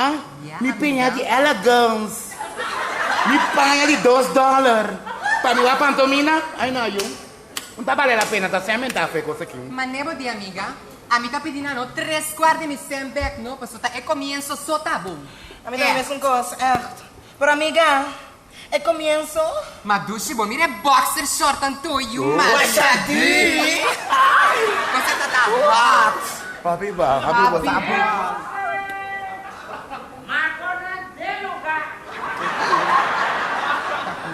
Ah, mi piña di Elegance, mi paña di dos dòler pa mi wak pantomina? Ay no yu, no ta bale la pena, ta sèn mentá fe kos aki. Mane bo di amiga, ami ta pidi nan no tres kuart di mi sèn bèk no, paso ta e komienso so ta bon. Ami ta mesun kos, ègt. Pero amiga, e komienso. Ma dushi bo mira e boxer short anto yu mashadi. Cosa ta ta hot. Papi ba, papi bo sa bo. Marco na den lugar.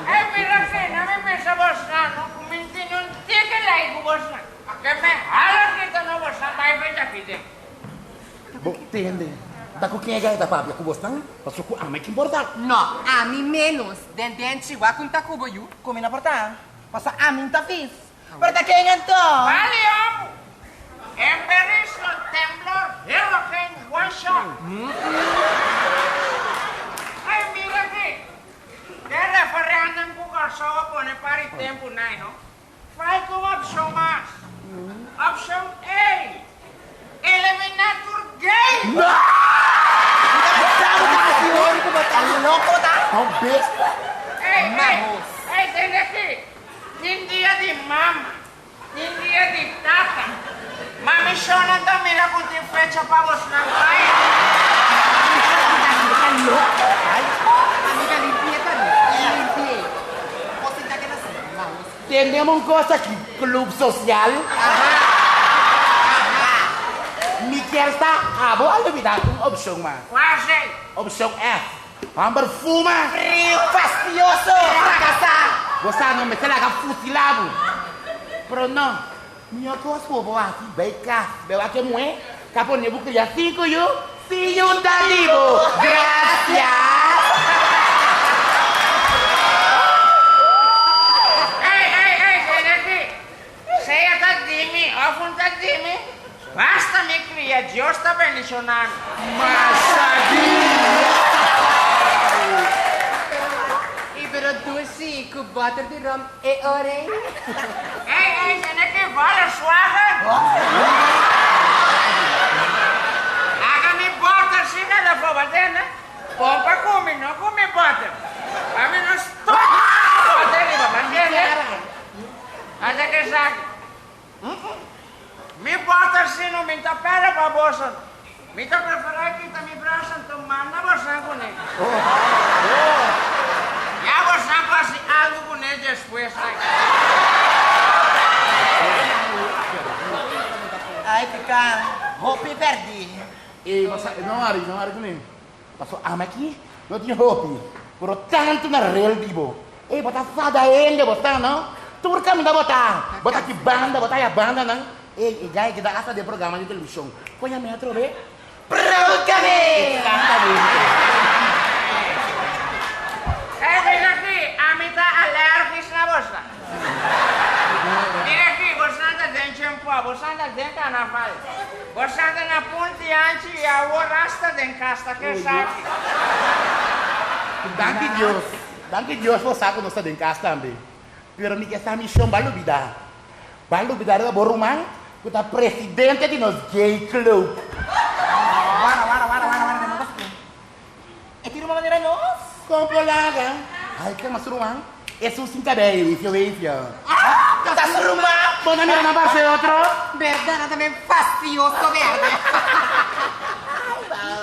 Ey mira aki, na mi bisa bosnan no cu mi tin un tiki ley cu bosnan. Ke me hala grita no bosnan bay beta aki den. Bo tende, ta ku ken e gai ta papia ku bosnan? Pasobra ku ami ki importa. No, ami ménos. Den denchi, wak un ta ku bo yu. Ku mi no por ta, pasobra ami no ta fis. Pero ta ken anto? Bali obu! Emberis lo temblor hurricane one shot. Ey, mira aki. Den referendum ku Kòrsou a pone par di tempu nai no. Falta un opshon mas. Opshon A, Eliminá tur gay! Ey, ey, ey, tende aki. Tin dia di mama, tin dia di tata. Ma mi shonnan ta mira ku tin fecha pa bosnan bai. Tendem un cos aki, Club Social. Mi kier sa abo a lubida un opcion mas. Cual esey? Opcion F. Homber fuma. Frio, fastioso, fracasa. Bo sa no mester laga fusila bo. Pero no, mihor cos cu bo haci, bay cas, bay wak e muhe, ka pone bo cria cinco yu, sin yunta di bo. Gracias. Ey, ey, ey, tene aki. Sea ta di mi of un ta di mi, basta mi cria, Dios ta bendiciona mi. Masha Y pero dushi cu butter di rom e ore. Ey, ey, tene ki vale suave. Haga mi butter si me la foba, tende? Pompa cu mi, no cu mi butter. Pa mi no stop butter riba, ma tende? Ata ke esaki. Mi butter si no mi ta pera pa boso. Mi ta prefera kita mi brasa anto manda bosan kuné. Ya bosan ku hasi algu kuné despues ai. Ai piká hopi pèrdí. E bosa no hari no hari kuné. Paso ami aki no tin hopi pero tantu na rel di bo. Ey bo ta fada hende bo sa no. Tur kaminda bo ta. Bo ta ki banda bo ta ya banda nan. Ey, e guy ki ta hasta den programa di television. Con ya mi atrobe? Prokame! Exactamente. Ey, mira aki, ami ta alergisch na bosa. Mira aki, bosan ta den chempoa, bosan ta den carnaval, bosan ta na Punti Anchi y awor hasta den casta, ke esaki? Danki Dios, danki Dios bo sa cu nos ta den cas tambe. Pero mi ke sa mision ba lubida. Ban lubida riba bo ruman ku ta presidente di nos gay club. Wara, wara, wara, wara, wara, no basta. E tin ruman manera nos? Kon por laga? Ay, kema su ruman? Esun sin cabello, wifio, wifio. Ah, ta su ruman? Bo no mira nan parce otro? Berdad, nan ta ben fastioso berde.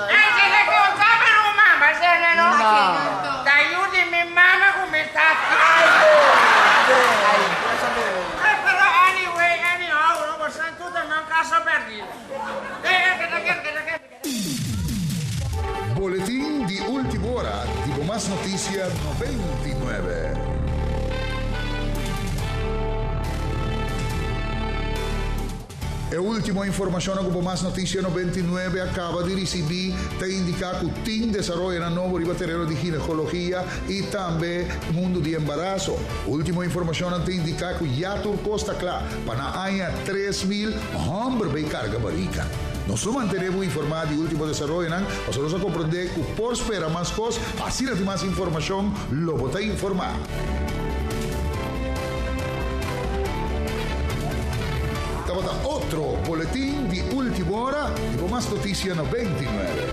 Ay, dile ku un ta mi ruman, ba sene no? No. Ta yu di mi mama ku mi tata. Ay, ay. Ay pero anyway anyhow no bosan tur ta nan casa perdi. Ey ey keda keda keda keda. Boletin di ultimo ora di bo mas noticia 99. E ultimo informashonnan ku bo Mas Noticia 99 a kaba di risibí ta indiká ku tin desaroyonan nobo riba tereno di ginekologia i tambe mundu di embaraso. Ultimo informashonnan ta indiká ku ya tur kos ta kla pa na aña 3000 hòmber bay karga barika. Nos lo mantené bo informá di ultimo desaroyonan pasobra nos a komprondé ku por spera mas kos, asina tin mas informashon lo bo ta informá. Tabata otro boletin di ultimo ora di bo Mas Noticia 99.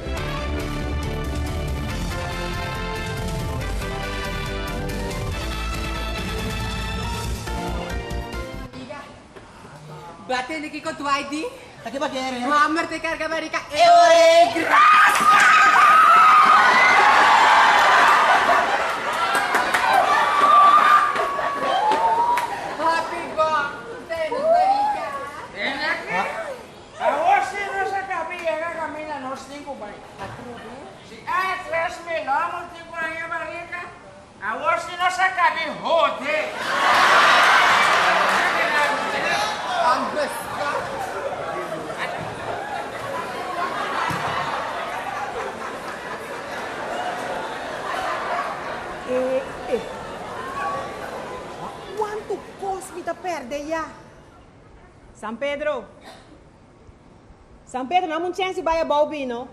Batende kiko Dwight di? Ta ke bo kere? Homber te karga barika e ora e grasa! Hopi bon, ustedes barika. Tende aki? Awor si nos a kabi yega kaminda nos tin ku bai. Si a e 3000 homber tin ku haña barika, Awor si nos a cabe hode. E e. Cuanto cos mi ta perde ya. San Pedro. San Pedro, no mun chance bai abou bino.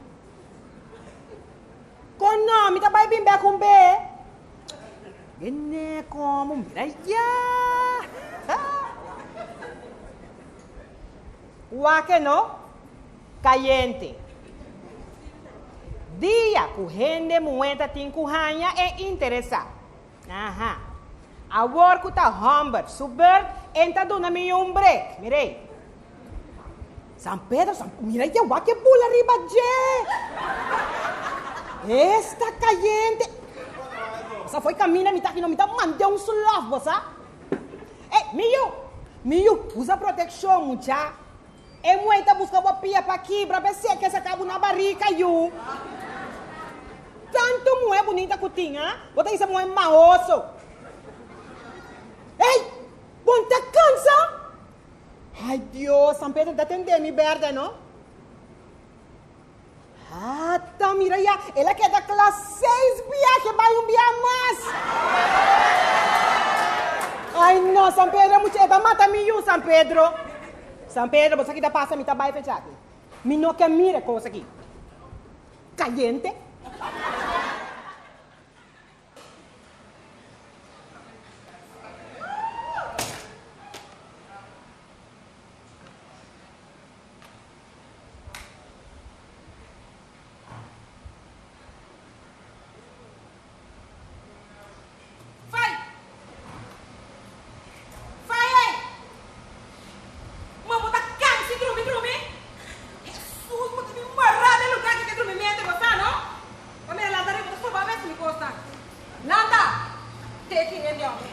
Kon no, mi ta bai bin bek un be. Gene komo, mira ya. Wak no, kayente. Dia ku hende muhé ta tin ku haña e interesá. Aha. Awor ku ta hòmber su bùrt, en ta duna mi un brek. Mir'ei. San Pedro, San, mira ya wak e bula riba dje. Esta kayente. Bosa foi kaminda mi ta aki no, mi ta mand'é un slof, bo sa. Ey, mi yu, mi yu, usa protekshon, mucha. E muhé ta buska bo pia pa kibra pa e seke saka bo na barika, yu. Tantu muhé bunita ku tin, ha? Bo ta bisa muhé mahoso. Ey, bo no ta kansa? Ay Dios, San Pedro ta tende mi berde, no? Ata, mira ya, el a keda kla seis biahe bai un bia mas. Ay no, San Pedro, mucha, e ta mata mi yu, San Pedro. San Pedro, bo sa ki ta pasa, mi ta bai fecha aki. Mi no ke mira e kos aki. Kayente. Fai! Fai ei! Ma bo ta kansi drumi drumi? Hesus, bo ta bin mará den lugá ki ke drumimentu, bo sa no? Pa mira lanta riba, bo ta soba mes mi kosnan. Lanta! Te ki hende homber.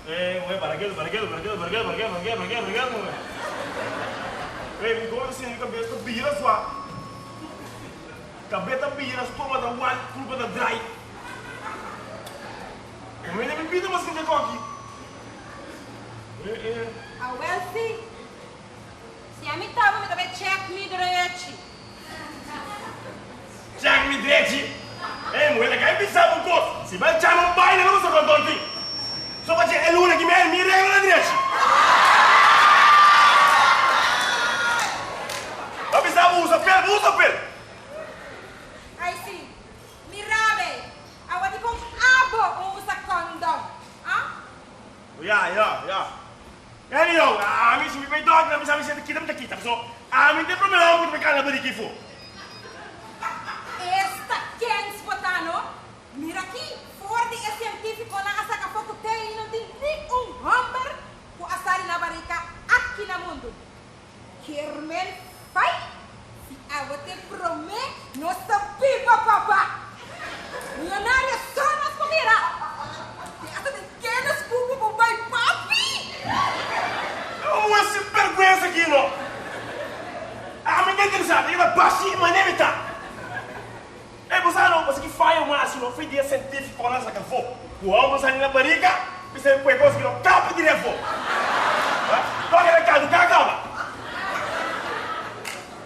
Eh, mujer, para qué, para qué, para qué, para qué, para qué, para qué, para qué, para qué, mujer. Eh, mi gol sin mi cabeza ta bira swa. Cabeza ta bira, stoma ta wal, culpa ta drai. Come mi bida mas sinta koki. Eh, eh. Awel si. Si ami taba mi ta bay check mi drechi. Check mi drechi? Ey muher laga e bisa bo cos. Si bo chama un baile no bo sa control tin. So pa dje e luna ki mi a mi regla na drechi. Bo bisa bo usa pel, bo usa pel. Ay si. Mira be. Awa dicon abo un usa condom? Ah? Ya, ya, ya. Anyhow, ami si mi bay dòkter ami sa mi siente kita mi ta kita paso ami ta e prome hòmber ku ta bay kala bariki afó. Esta kens bo ta no? Mira aki, for di e sientífikonan a saka afó ku te ei no tin ni un hòmber ku a sali na barika aki na mundu. Kermen fai, si abo ta e promé, nos ta biba papa! Millonario so nos por mira! Te hasta den Guinness Book bo por bai papi! Un e sinbergüensa aki no! Ami ta interesá den e bashi manera mi ta. Ey bo sa no, pasobra ki fayo mas no fin di e científiconan saka afó. Ku homber sali na barika, bisa mi pue cos ki no kapi diri afó. Toke na caduca caba.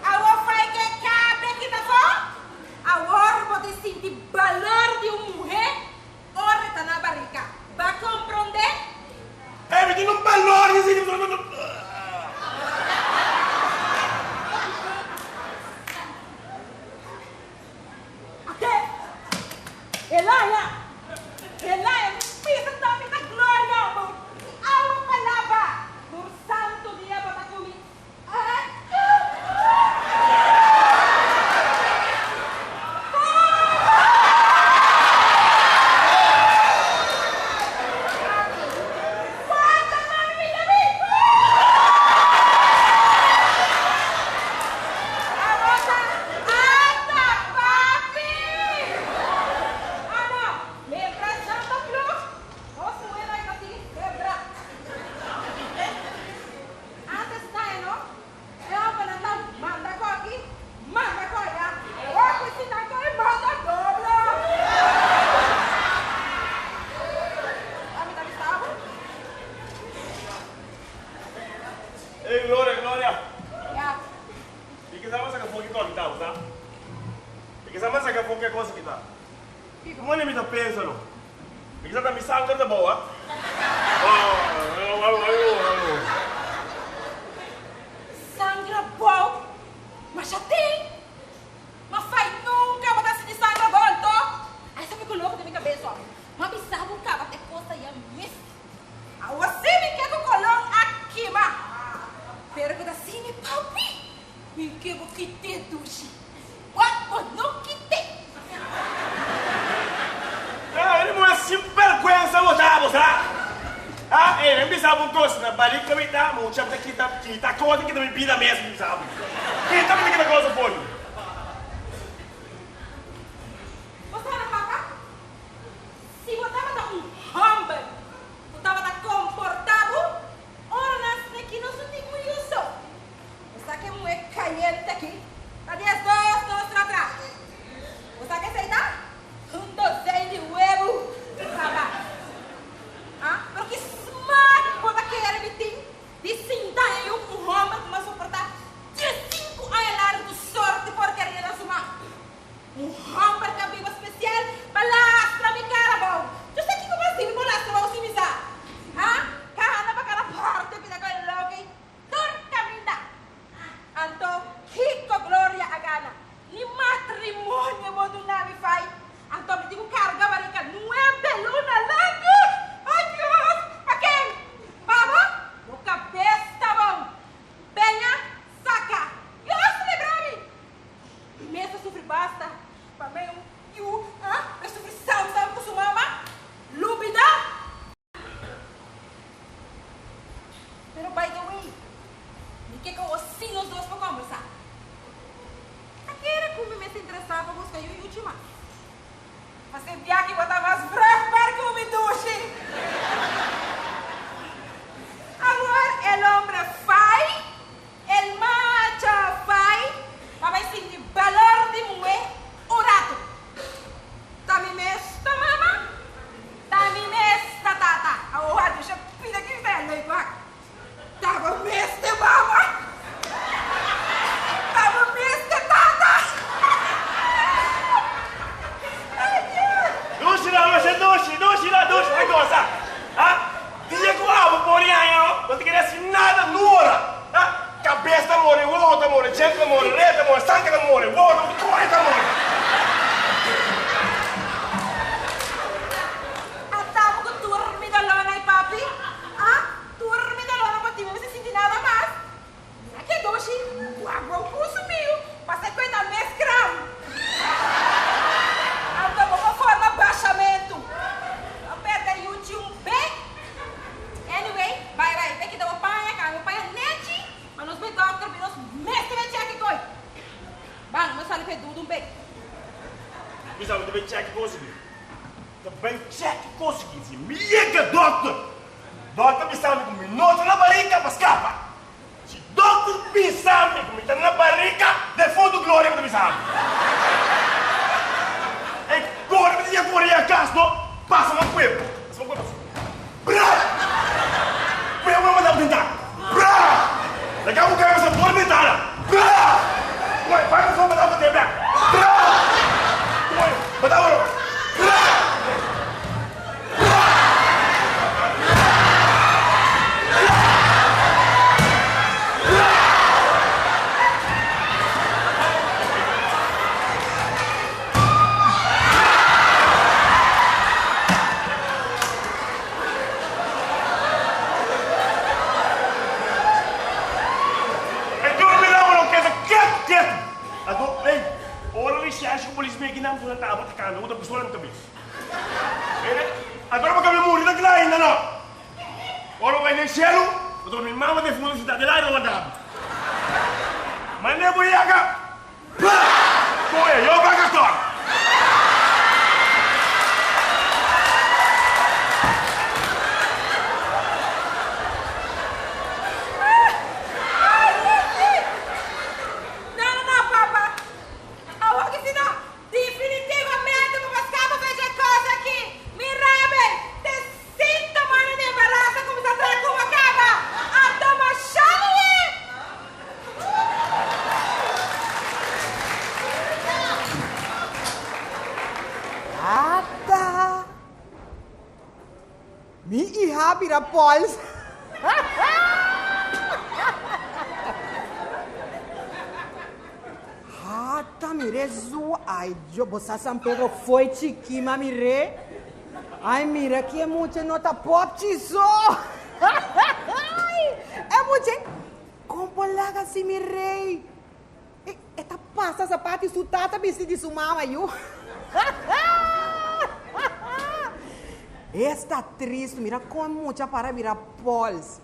Awor fai ke kabe kita afó? Awor bo tin sinti balor di un muhé ora e ta na barika. Ba komprondé? Ey mi tin un balor di sinti. Ate! Elaya! Elaya! Mi bisa ta mi ta gloria bo awa palabra tur santu dia bo ta ku mi. e kos aki ta. Mane mi ta pensa no. Mi kisa ta mi sanger ta bou, ha? Sanger bou? Masha tin! Ma fai nunca bo ta sinti sanger bou anto? Ai sa mi ku loko den mi kabes ho. Ma bisa bo kaba te kos aya mes. Awo si mi ke ku kolon a kima. Pero ku ta si mi papi, mi ke bo kite dushi. Wak bo no kite. Ah, e muher sin berguensa bo ta, bo sa. Ah, ey, mi bisa bo un cos, na barica mi ta, mucha mi ta kita, kita cosa kita mi bida mes, mi bisa bo. Kita mi ta kita cosa for mi. Bo sa na papa? Si bo tabata un homber cu tabata comporta bo, ora nan sneki no sinti curioso. Bo sa ke muhe cayente aki ta 12 nos tra tra. Bo sa ke esey ta? Un dozijn di webu, papa. Ah, pero ki smaak bo ta kere mi tin di sinta en un homber cu mi a soporta 15 aña largo cu sorti porkeria na su man? Un homber ta biba special pa lastra mi cara bou. Yo sa kico bo sibi bo lastra bou si mi sa. Ha? Cana pa cada parte pida cu e loke y tur caminda. Anto kico Gloria a gana? Ni matrimonio bo duna mi fai. Anto mi tin cu carga barica nuebe luna largo. Ay Dios! Pa ken? Pa bo? Bo cabes ta bou. Peña saca. Dios libra mi! Mi mes a sufri basta pa mi un yu a sufri sam sam ku su mama lubida. Pero by the way, mi ke ku si nos dos por kombersá. Ta kere ku mi mes interesá pa buska yu yuchi mas. Pasé biaha bo ta mas vruchtbaar ku mi dushi. Awor el hombre fai El macho fai pa bai sinti balor di muhé un ratu. Ta mi mes ta mama, ta mi mes ta tata. Awor wak dusha pida ki ta leuk wak. Ta bo mes te mama, ta bo mes te tata. Ay Dios. Dushi la masha dushi, dushi la dushi, bai gosa. Ha? Dia ku abo por yaña no, no ta kere hasi nada nora. Ha? Kabes ta more, wowo ta more, djent ta more, rea ta more, sanka ta more, wowo ta more, kore ta more. Ata bo ku tur mi dolónan ei papi? Ha? Tur mi dolónan bo tin, mi mester sinti nada mas. Mira ke doshi, wak bo kusu miu, pasa e kuenta mes kram. Anto bo por forma bashamentu. No perde yuchi un be. Anyway, bai bai, be kita bo paña, kambia bo paña nechi, pa nos bai dokter bi nos mester bai cheki koi. Ban, nos sali pa e dudu un be. Mi sa bo ta bai cheki kosigi. Ta bai cheki kosigi si mi yega dokter. Dokter bisa mi ku mi no ta na barika pa skapa. Si dokter bisa mi ku mi ta na barika, defuntu Gloria mi ta bisa mi. E kore mi ta yega kore yega kas no, pasa man kuepo. Pasa man kuepo asi. Bra! Kuepo mi manda benta. Bra! Laga bo kai pasa por bentana. Bra! Koi, bai pa for manda bo te bek. Bra! Koi, manda bo. Bra! E tur mira bo lo keda ketu ketu. Anto, ey, ora recherche ku polis bini aki nan bo ta tabata kambia, bo ta pistola na kabes. Agora bo ka mi muri ta kla ainda no. Ora bo bai den shelu, bo ta mi mama defunta sinta den aire wanta bo. Mane bo yega, pa! Koe, yo baka kor. No, no, no, papa. Awor ki si no, Definitivamente bo pa scapa fe dje cos aki. Mira be, te sintomanan di embaraso a cuminsa traha cu bo caba. Anto masha lihe! Ata! Mi iha a bira pols. Ata mire zua. Ay Dios, bo sa San Pedro foi chiki ma mire. Ay mira ki e mucha no ta popchi so. E mucha, kon por laga si mi rey? E e ta pasa zapati su tata bisti di su mama yu. Esta tristu, mira kon mucha para bira pols.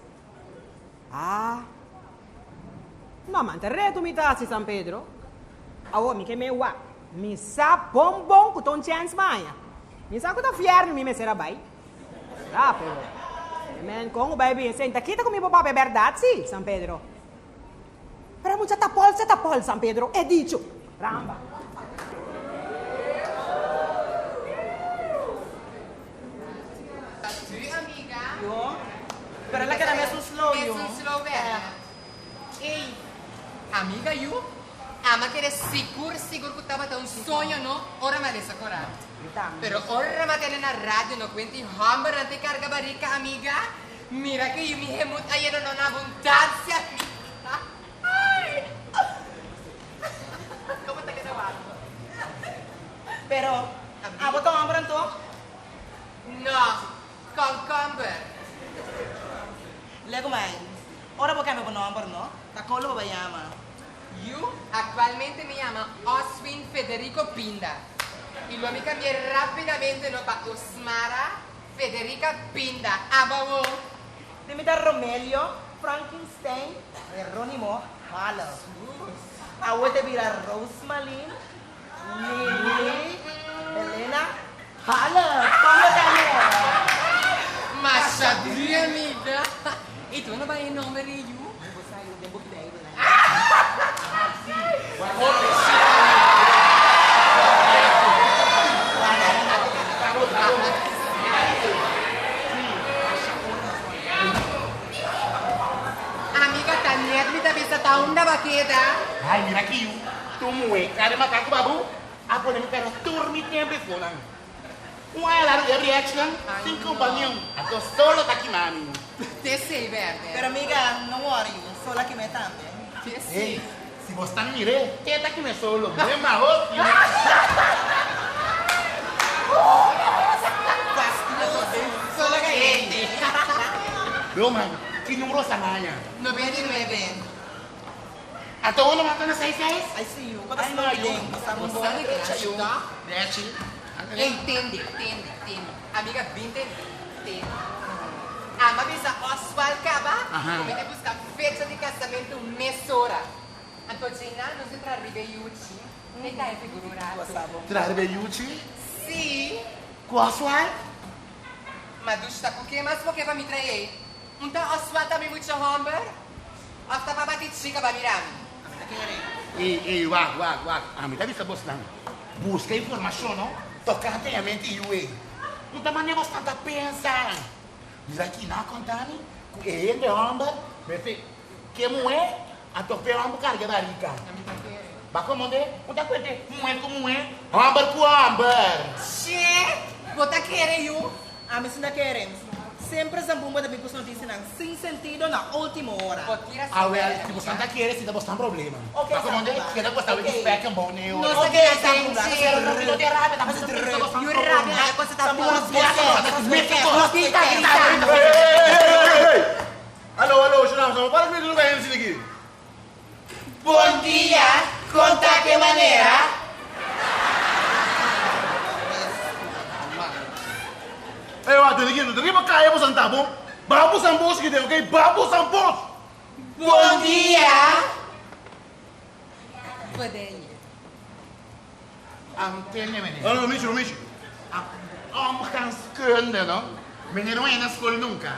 Ah. No man ta retu mi ta hasi San Pedro. Awor mi ke me wak. Mi sa bon bon ku ta un chèns maña. Mi sa ku ta fièrnu mi mester a bai. Ya pero. Men kon ku bai bin senta kita ku mi por papia bèrdat si, San Pedro. Pero mucha ta polsa ta pol, San Pedro, e dicho. Ramba. Ta du amiga. Yo. Pero el a keda mesun slow yo. Mesun slow berde. Ey, amiga yu, ama kere sigur sigur ku tabata un soño no ora mi a lesa korant. Pero ora mi a tende na radio no kuenti hòmbernan te karga barika amiga. Mira ke yu mi hemut a yena no na abundansia amiga. Ay. Komo ta keda wak? Pero, abo ta hòmber anto? No, komkomber. Lego mai, ora bo kambia bo nomber no, ta kon lo bo bai yama? Yu, aktualmente mi yama Oswin Federico Pinda i lo mi kambi'é rápidamente no pa Osmara Federica Pinda. Abo awor. Di mi ta Romelio Frankenstein Heronimo Halle. Awor ta bira Roosmalin Lily Helena Halle. Kon bo ta no? Masha dri amiga. I tu no bai e nomber di yu? Bo sa yu den buki Bijbel. Amiga ta net mi ta bisa ta unda bo a keda. Ay mira ki yu. Tu muhe kare makaku babu a pone mi pera tur mi tempo e fonan. Un aña largu e reaccion sin culpa niun. Anto solo ta kima mi. Te sei berde. Pero amiga, no worry, solo a kima e tambe. Te sei. Ey, si bo sta mire, ke ta kima e solo? Muhe maho kima. Fastidioso. Solo cayente. Roman, ki numero sa haña? 99. Anto uno mata na seis seis? Ay si yu, bo ta slow den, bo sa Bo bo sa di drecha yu. ta? Drechi. Ey, tende, tende, tende. Amiga, bin tende, tende. Ama bisa Oswald kaba, Aha. ku mi ta buska fecha di kasamentu mesora. Anto djina nos di traha riba e yuchi, e ta e figura un ratu. Traha riba e yuchi? Si. Ku Oswald? Ma dushi ta ku ke mas bo ke pa mi trae? Un ta Oswald ta mi mucha homber? Of ta pa bati chica pa mira mi? Ey, ey, wak, wak, wak. Ami ta bisa bosnan, buska informashon no tokante e mente yu ey. Un ta manera bosnan ta pensa. Mira kina a konta mi ku e hende homber mester ke muhé anto p'e homber karga e barika. Ba komo de? Un ta kuente muhé ku muhé, homber ku homber. Che, bo ta kere yu? Ami si na kere. Semper Zambumba ta bin ku su notisianan sin sentido na ultimo ora. Bo tira su Awel, bela si bo san ta kere si ta bosnan problema. Ok, Ba komo de? Zambumba. Keda ku esta Ok. wiki spek en bou ne ora. No sa Ok, keda Zambumba. den Pero no no te rabia, ta bosnan pensa bosnan Yu problema. rabia na e cosa ta Zambumba, puro bo ke, No tin ta grita. Hey, hey, hey, hey, hey, hey! Alo, alo, shonam, shonam, para ku mi luga hende sini ki. Bon dia, kon ta ke manera? Ey wak tene ki no ta riba kaya boso anta bon. Baha boso an bos kite ok, baha boso an bos! Bon dia. Podenje. Antene meneer. No, no, Michi, no Michi. Omgangskunde no. Meneer no a yena skol nunka.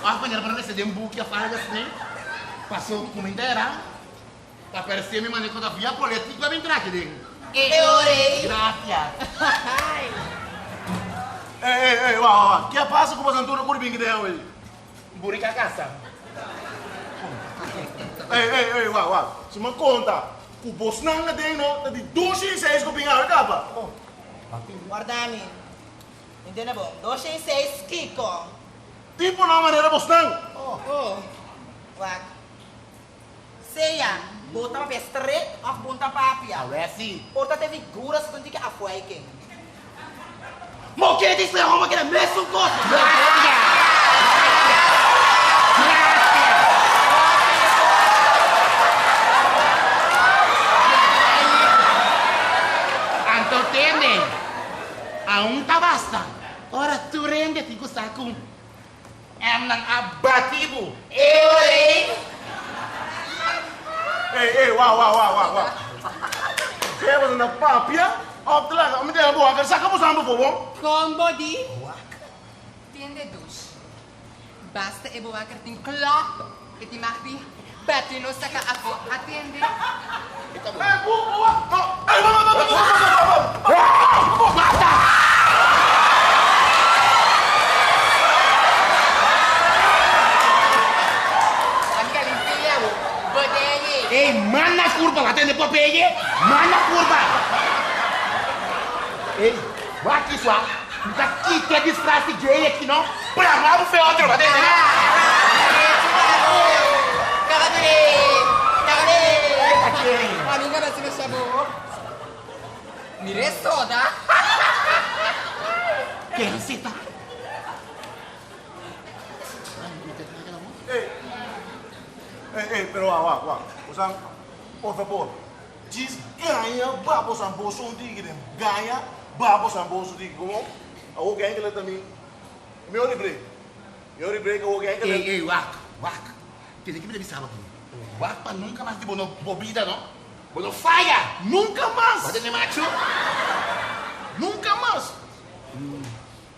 Of meneer por a lesa den buki of algo asina. Paso kuminda era ta perse mi manera ku ta via politiek pa bin traha aki den. E ora ei. Gracias. Ey, ey, ey, wak, wak, wak. Ke a pasa ku boso antura kuri bin kite awe? Burika kasa. Ey, ey, ey, wak, wak. Si mi a konta ku bosnan aden no ta di 206 ku bin awe kaba. Warda mi. Intende bon. 206 kiko? Tipo nan manera bosnan. Oh. Wak. Sea bo ta papia stret of bo ta papia. Awè si. Por ta te figura su tin ke afwijking. Mo ke di sea homo keda mesun kos. Anto tende, aun ta basta ora tur hende tin ku sa ku Emnan a bati bo. Eorei! Ey, ey, wak, wak, wak, wak, wak. Sea boso na papia of ta laga mi deha bo wak. Saka boso han befo, bon? Kon bo di? Tende dus. Basta e boaker tin klòp, e tin mag di bati nos saka afó. Atende. Ey, bo, bo, wak. No, ey, wak, wak, wak, wak, wak, wak, wak, wak. Basta! Amiga limpia bo bodeye. Ey, mana kurpa, bo a tende Popeye? Mana kurpa! Ey, wak kiswa. Mi ta kita e disfraz di gay aki no. Plama bo fe otro, bo a tende no? Amiga, basi masha bo. Mira e soda. Ken si ta? Ey, ey, ey, pero wak, wak, wak. Bosan, por fabor, djis gaña ba bosan boso un tiki den. Gaña ba bosan boso un tiki. Como? Awor ku enkele ta mi, mi ora di break. Mi ora di break awor ku enkele. Ey, ey, wak, wak. Tene ki mi ta bisa bo aki. Wak pa nunka mas di bo no, bo bida no. Bo no faya! Nunka mas! Bo tende machu? Nunka mas!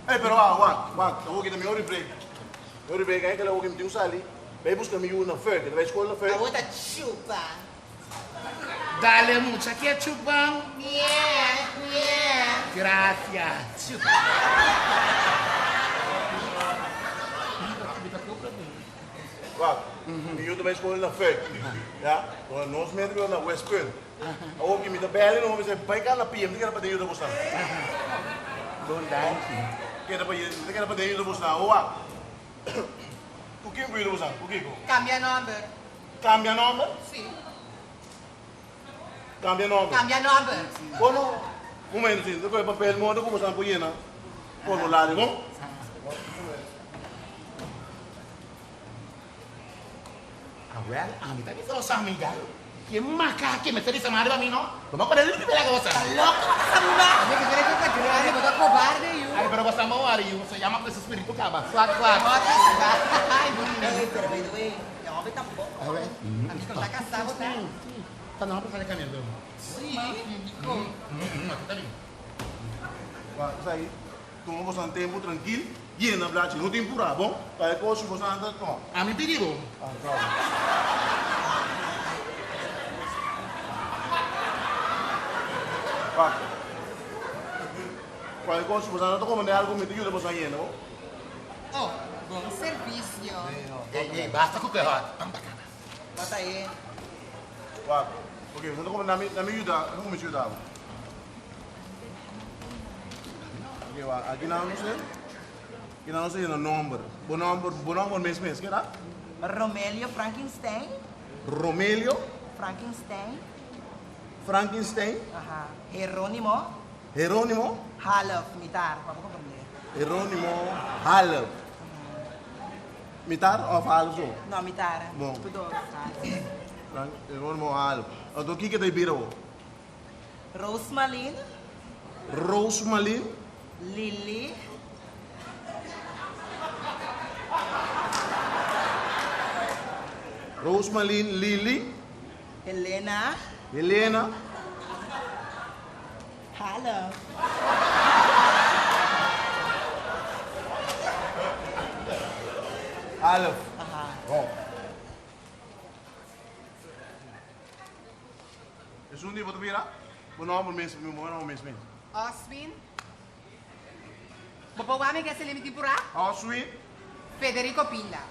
Ey, pero wak, wak, wak, awor ki ta mi ora di break. Mi ora di break, enkele awor ki mi tin ku sali, bai buska mi yu na Fuk, e ta bai skol na Fuk. Awor ta chupa. Dale mucha ketchup ban. Yeah, yeah. Gracias. Chupa. Wak, mi yu ta bai skol na Fuk, ya, nos nos mester biba na Westpunt. Awor ki mi ta bel no, mi sa bai ka na pia, mi ta keda pa den yuda bosnan. Bon danki. Keda pa mi ta keda pa den yuda bosnan. Awor wak, ku kin ku yuda bosnan? Ku kiko? Kambia nomber. Kambia nomber? Si. Kambia nomber? Kambia nomber. Kono? Momento si, mi ta kohe papel moda ku bosnan por yena formulario, bon? Awel, ami ta bisa boso amiga, ki maka ki mester di sama riba mi no? Bo no por libera ku boso. Ta loko bo ta saluda. Ami ke kere ku ta grandi, bo ta kobarde yu. Ay, pero boso a wari yu, boso yama ku e spiritu kaba. Swak, swak. Ay, bo. Ey, pero by the way, e homber ta boko. Awel. Ami ku ta kasa bo ta. Ta no por sali kamiando. Si, dikon? Ta bin. Wak, esaki. Tuma boso tempu trankil, yena blachi, no tin purá, bon? Pa e kos ku boso anda tuma. Ami pidi bo. Ah, sorry. Wak. Pa e kos ku boso anda ta komand'é algu, mi ta yuda boso a yena, bon? Oh, bon servisio. Ey, ey, basta ku kehòt. Ban pa kaba. Bata e. Wak. Ok, boso anda komandá mi, mi yuda, mi kuminsá yuda bo. Aki nan no se, aki nan no se yena nomber. Bo nomber, bo nomber mes mes, keda? Romelio Frankenstein. Romelio? Frankenstein. Frankenstein? Aha. Heronimo. Heronimo? Half, mitar, pa bo comprende. Heronimo Half. Mitar of half so? No, mitar. Bon. Tu dos. Frank, Heronimo Half. Anto kiko ta e bira bo? Roosmalin. Roosmalin. Lily. Roosmalin, Lily. Helena. Helena. Hallo. Half. Aha. Bon. Esun di bo ta bira bo nomber mes mi bo nomber mes mes. Oswin. Bo por wak mi ke sali mi tin purá? Oswin. Federico Pinda.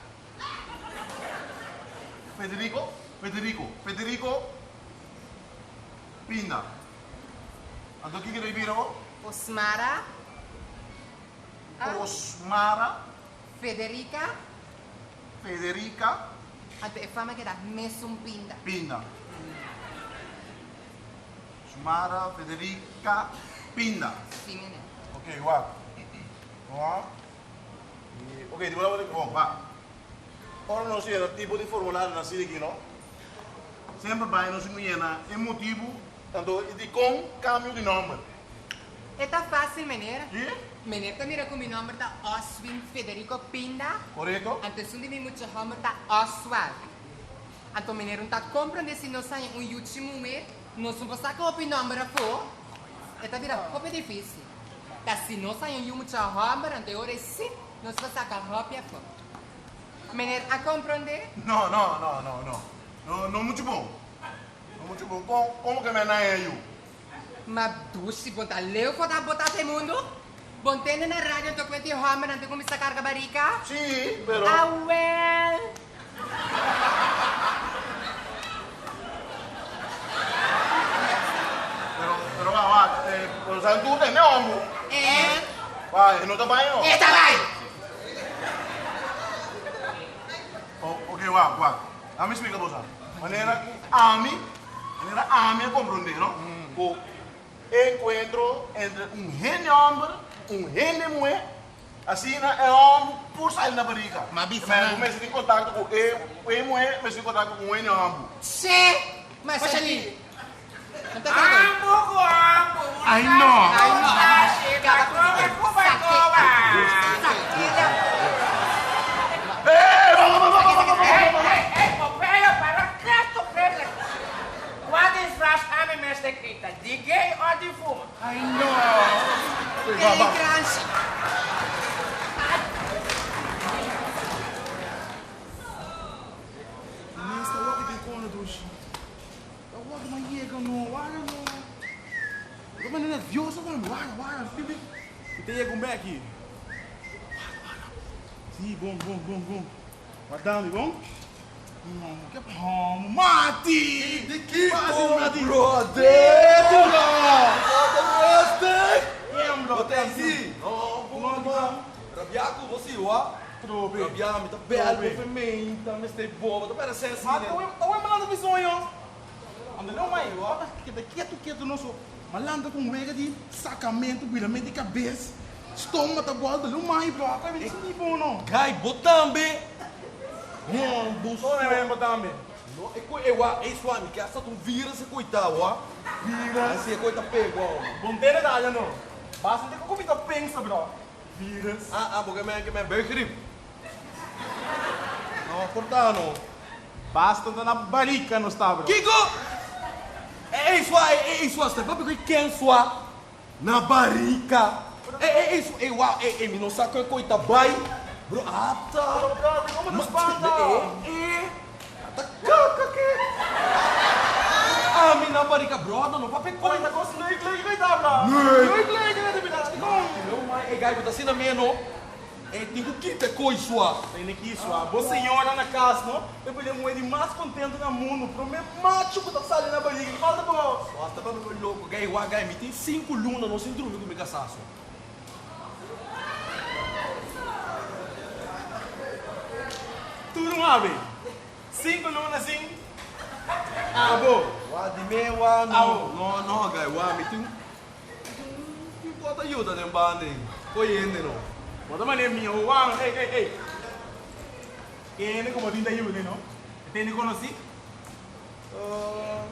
Federico, Federico, Federico Pinda. Anto kiko ta bira bo? Osmara. Osmara. Federica. Federica. Anto e fama keda mesun Pinda. Pinda. Osmara, Federica, Pinda. Si meneer. Ok, wak. Wak. Ok, di bola bon, wak. Ora nos yena tipo di formularionan asina aki, no? Semper bai nos tin ku yena e motibu, tanto i dikon kambio di nòmber. E ta fásil, meneer. Si? Meneer ta mira ku mi nòmber ta Oswin Federico Pinda. Korekto. Anto esun di mi mucha hòmber ta Oswald. Anto meneer un ta komprendé si nos haña un yuchi muhé, nos no por saka hopi nòmber afó. E ta bira hopi difísil. Ta si nos haña un yu mucha hòmber, anto e ora ei sí nos por saka hopi afó. Meneer a komprondé? No, no, no, no, no. No, no muchu bon. No muchu bon. Kon, komo ke men a haña yu? Ma dushi, bon ta leu for ta bota te mundu? Bon tende na radio anto kuenti hòmbernan ta kuminsá karga barika? Sí, pero. Awèl. Pero, pero wak, wak, eh, sa tur tende hòmber. En? Wak, e no ta bai no. E ta bai! Oh, ok, wak, wak. Lami splika bo sa. Manera ku ami, manera ami a komprondé, no? Ku e enkuentro entre un hende hòmber ku un hende muhé, asina e hòmber por sali na barika. Ma bisa nan. nan. Mester tin kontakto ku e, e muhé mester tin kontakto ku un hende hòmber. Che! Masha di. No ta kere koy. Ambu ku ambu, Ai no. Ai no. musashi, Gaba ku koba kuba koba. Sakila. Ey, ba, ba, ba, ba, ba, ba, ba, Ey, ba, ba. ey, ey, Popeye, para ketu ketu. Kua disfras ami mester kita, di gay o di fuma? Ai no. Ey, ba, ba. Kei kranshi. Mester wak di kono dushi. Ta wak ma yega no, wara no. Bo ta pone nervioso tambe, wara, wara, bibi. Mi ta yega un bek aki. Wara, wara. Si, bon, bon, bon, bon. Warda mi, bon? No, ke homo, Mati! Di kiko, Mati, brother? Duro! Brother rustig! Em, bro. Bo ta easy? No, bon, bon. Rabia ku bo si, wa? Trobe. Rabia, mi ta bel bo fementa, mester bo, bo ta pera sensi. Ma ta wen malanta mi soño. Anda leu mai, wa? Keda ketu ketu no so. Malanta ku un wega di sakamentu, biramentu di kabes, stoma ta bolta, leu mai bro, ta mi sinti bon no. Guy, bo tambe? Hon, bo so. Bo tambe. No, e ku e wa, e swa, mi ke hasta un virus e koita, wa? Virus? Asi e koita pego, wa. Bon tene ta aya no. Basta di ku mi ta pensa bro. Virus. Ah, ah, bo ke men ke men buikgriep. No, por ta no. Basta ta na barika nos ta bro. Kiko? Ey, ey, swa, ey, ey, swa, step up ku ken swa? Na barika. Ey, ey, ey, swa, ey, wow, ey, ey, mi no sa ku e koita bai. Bro, ata. Bro, bro, komo ta spanta? Eh, eh, ata kaka ke. Ami na barika, brother, no papia Koita koita. kos leuk, leuk, koita bro. Leuk. Leuk, leuk, leuk, leuk, kom. No, mai, ey, guy, bo ta asina meno. Ey, tin ku kita koi swa. Tem aqui swa. Bo senhora na casa, no? Eu podia morrer de mais contento no mundo. Pro meu macho que tá saindo na barriga. Que falta bo. Swa, tá bem louco. Guy, wa, guy, mi tem 5 luna, no síndrome ku mi casaço. Tudo um ave. 5 luna assim. Ah, bo. Wa, di me, wa, no. Au. No, no, guy, wa, mi tem... Mi bota ajuda den bande. Koi ende, no. Bota maneira minha, wa, ei, ei, ei. Quem é como tinta ajuda, no? Tem que conhecer?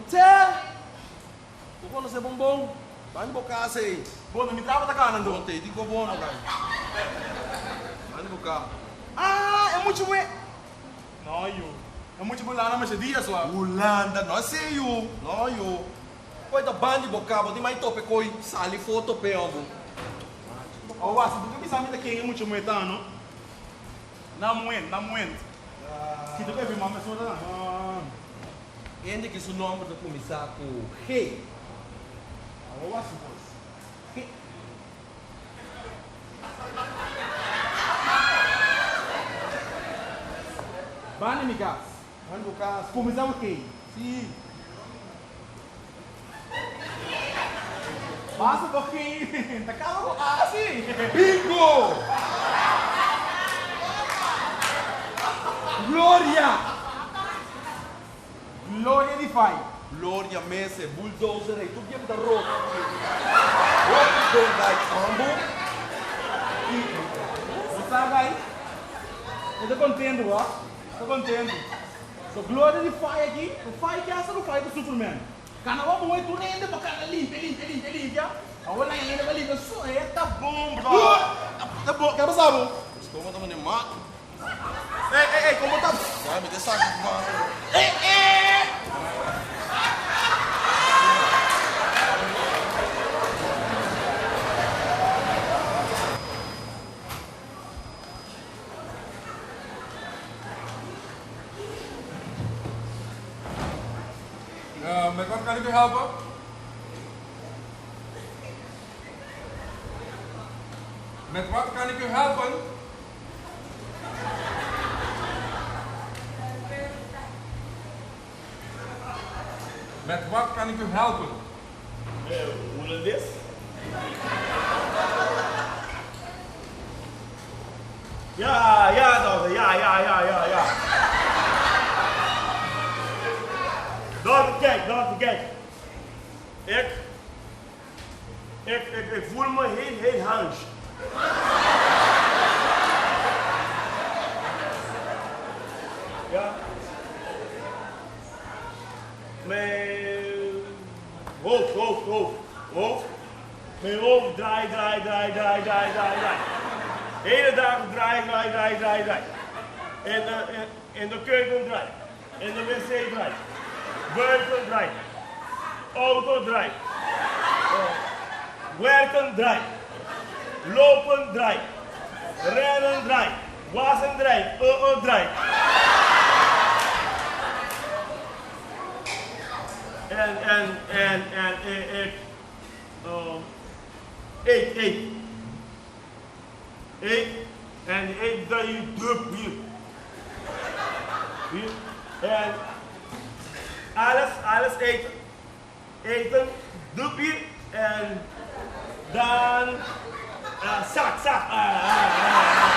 Tchê! Tu conhece bombom? Vai no casa aí. Bom, não me trava tá cara, Não não. tem, digo bom, não, guy. Vai no cá. Ah, é muito bom. Não, eu. É muito bom lá na machadinha, só. Holanda, não sei eu. Não, eu. Koi da bandi boca, boti mai tope koi, sali foto pe ombo. Oh, wa, se tu que sabe quem é muito bom, tá, não? Na momento, na momento. Se tu quer ver uma pessoa, tá? Ah. Ende que seu nome tá começar com G. Oh, wa, se pois. Bani, mi gas. Bandi boca. Começar o quê? Sim. Basta bo geen ta kaba ku A si. Bingo! Gloria! Gloria di fai. Gloria mese, bulldozer ei tur bientu ta rota. Hopi don dai ambo. Bo sa gai? Mi ta contento ho, ta contento. So gloria di fai aki, ku fai ke hasta ku fai ku Superman. Kana bo moe tur hende pa kana limpia limpia limpia. Awor nan hende pa limpia su e ta bon bro. Ta bon, ke a pasa bo? Stoma ta mane mak. Ey ey ey como ta. Ya mi ta saka ku mano. Ey ey. Met wat kan ik u helpen? Met wat kan ik u helpen? Met wat kan ik u helpen? Hulandes? Ja, ja, dokter, ja, ja, ja, ja, ja. Dokter, kijk, dokter, kijk. Ik, ik, ik, ik voel me heel, heel Hans. Ja. Mijn hoofd, hoofd, hoofd, hoofd. Mijn hoofd draai, draai, draai, draai, draai, draai, draai. Hele dag draai, draai, draai, draai, draai. In de, in, in de keuken draai. In de wc draai. Buiten draai. Auto draai. Werken draai. Lopen draai. Rennen draai. Wassen draai. Draai. En, en, en, en, ik, eet, eet. Eet. En eet draai drup hier. Hier. En alles, alles eten. Eten, drup hier. En dan, zak, zak. Ah, ah, ah.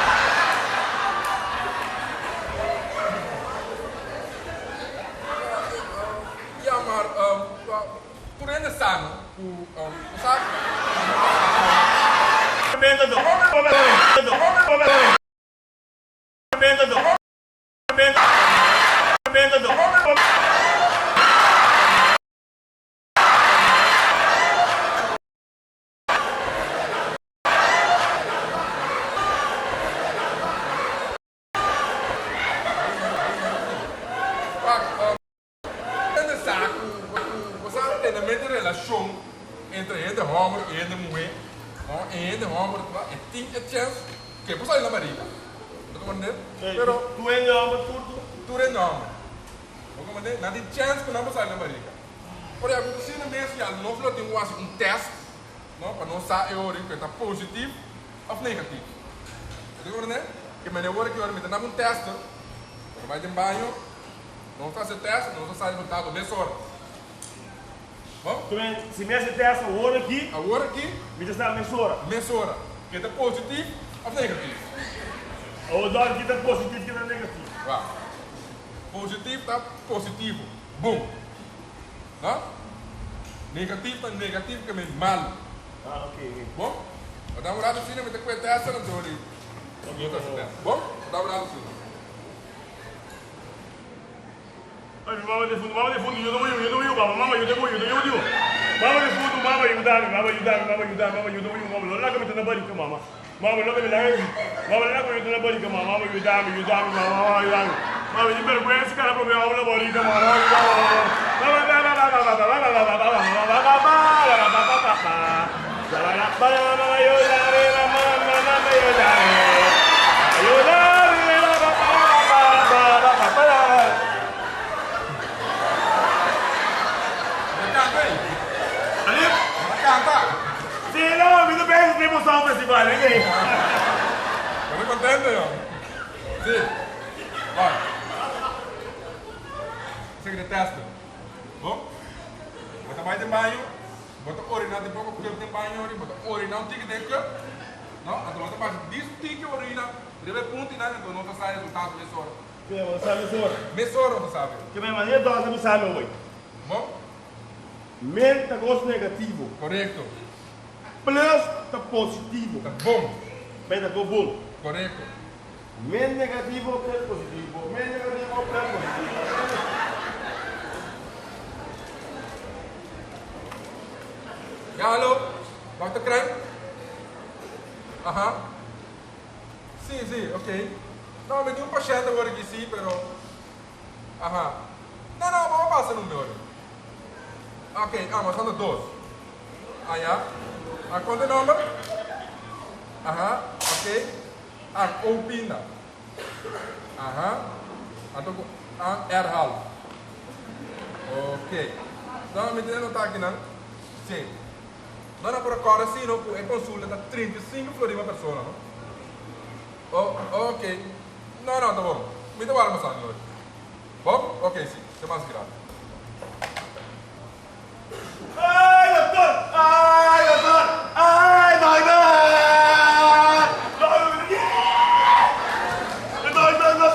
Ja, maar um, tur hende sa no ku um, sa. Wak, hende sa ku ku bo sa tene mente relashon entre hende hòmber i hende muhé, no? E hende hòmber ta e tin e chèns ku e por sali na barika. Bo ta komprendé? Pero. Tur hende hòmber tur tur? Tur hende hòmber. Bo komprendé? Nan tin chèns ku nan por sali na barika. Por ehèmpel, ku asina mes ya nos lo tin ku hasi un tèst, no? Pa nos sa e ora ku e ta positif òf negatif. Bo ta komprendé? Ke manera ora ki ora mi ta na un tèster, bo ta bai den baño. Nos ta hasi tèst, nos ta sa resultado mesora. Bon? Tumen, si mi hasi tèst awor aki. Awor aki. Mi ta sa mesora. Mesora. Ke ta positif òf negatif? Awor dòkter, ke ta positif, ke ta negatif? Wak. Positif ta positivo, bon. No? Negatif ta negatif ke men malu. Ah, oke, oke. Bon? Bo ta un ratu asina mi ta kue tèst anto di nos ta hasi tèst. Bon? Bo ta un ratu asina. Mama defuntu, mama defuntu, yuda bo yu, yuda bo yu, mama, mama, yuda bo yu, yuda bo yu. Mama defuntu, mama, yuda mi, mama, yuda mi, mama, yuda mi, mama, yuda bo yu, mama, no laga mi ta na barika, mama. Mama, no laga mi laga, mama, no laga mi ta na barika, mama, mama, yuda mi, yuda mi, mama, mama, yuda mi. Mama, mi tin bergwensa kara prome mama na barika, mama, mama, yuda mi, mama, mama, yuda mi, mama, mama, mama, yuda mi. Bo ta oriná den poko cup den baño ori, bo ta oriná un tiki den cup, no? Anto bo ta basha dis tiki orina riba e puntinan, anto no ta sa resultado mesora. Ke bo ta sa mesora? Mesora bo ta sabi. Ke men manera dòkter ta bisa mi hoy. Bo? Men ta kos negativo. Korekto. Plus ta positivo. Ta bon. Men ta ko bon. Korekto. Men negativo plus positivo, men negativo plus positivo. Ja, hallo, Dokter Krijn? Aha. Sí, sí, ok. No, mi tin un pashènt awor aki sí, pero. Aha. No, no, bo a pasa numero. Ok, ah, mas anda dos. Ah, ya. Ah, konta e nòmber? Aha, ok. An o pinda. Aha. Anto ku an er half. Ok. No, mi tin anotá akinan. Sí. No, no, pero kòrda si no ku e konsulta ta 35 florin pa persona, no? O, ok. No, no, ta bon. Mi ta wòrdu masá mi ori. Bon? Ok, sí. Te mas grandi. Ay, doctor! Ay, doctor! Ay, doctor! Doctor, doctor,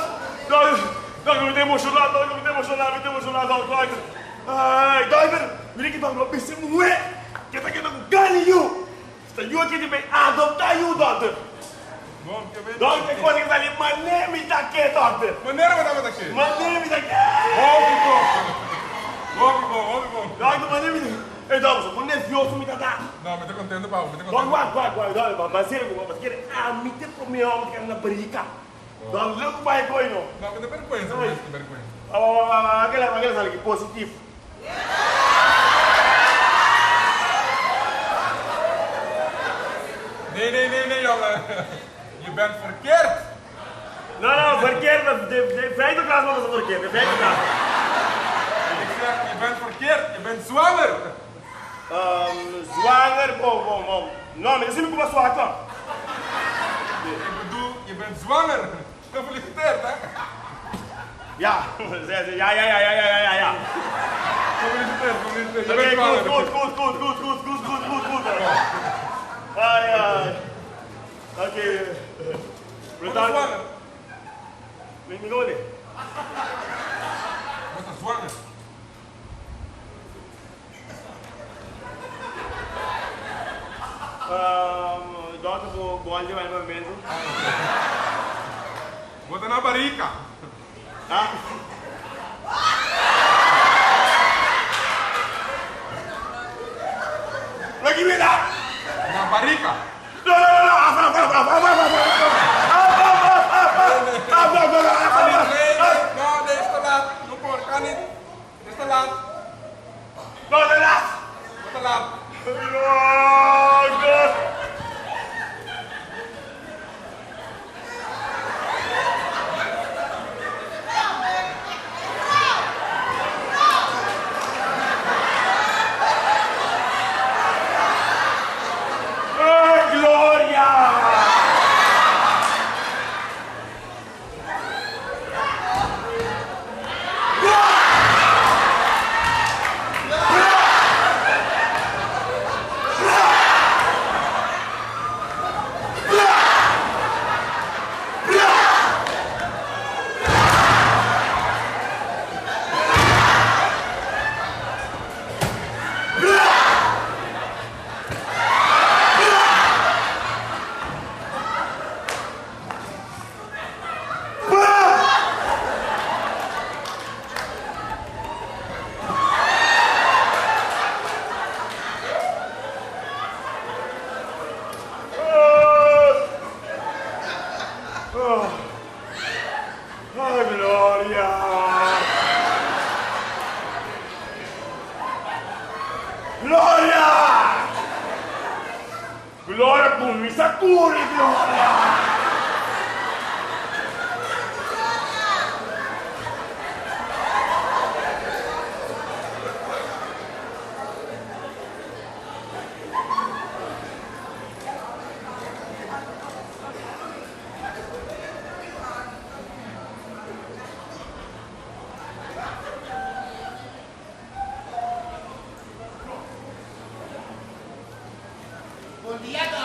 doctor, doctor, mi ta emocioná, doctor, mi ta emocioná, mi ta emocioná, doctor, doctor. Ay, doctor, mira ki doctor, bisa muhé ke ta keda ku gana yu. Sta yu aki di bay adoptá yu, doctor. Doctor, e cosa ke sali mané mi ta ke, doctor. Manera bo tabata ke? Mané mi ta ke. Hopi bon. Hopi bon, hopi bon. Doctor, mané mi ta ke. Ey, doctor, so kon nervioso mi ta ta. No, mi ta contento pa bo, mi ta contento. Doctor, wak, wak, wak, doctor, ban serio ku bo, paske ami ta e prome homber ke anda na barika. Doctor, loke ku bai koy no. No, mi ta bergüenza, mi ta bergüenza. Wak, wak, wak, wak, wak, wak, wak, sali aki, positief. Nee, nee, nee, nee, jongen. Je bent verkeerd. No, no, verkeerd. De, de vijfde klas was het verkeerd. De vijfde klas. Ik zeg, je bent verkeerd. Je bent zwanger. Um, zwanger, bom, bom, bom. No, mi ta kuma zwaar toch? Ik bedoel, je bent zwanger. Gefeliciteerd, hè? Ja, zei ze. Ja, ja, ja, ja, ja, ja, ja. Gefeliciteerd, gefeliciteerd. Je Oké, bent goed, zwanger. goed, goed, goed, goed, goed, goed, goed, goed, goed. Ai, ai. Oké. Wat is zwanger? Mi, mi gole. Wat is zwanger? Um, dokter, bo, bo al di mijn momento. Bo ta na barika. Ah. Look me daar. Na barika. No, no, no, no. Af, af, af, af, af, af, af, af, af, af, af, af, af, af, af, af, Kan niet, af, nee, af. nee, no, nee, is te laat. No por, kan niet. Het is te laat. No, te laat. Wat te laat. No, God. Ay, Gloria! Oh. Ay, Gloria! Gloria! Gloria, kuminsá kore, Gloria!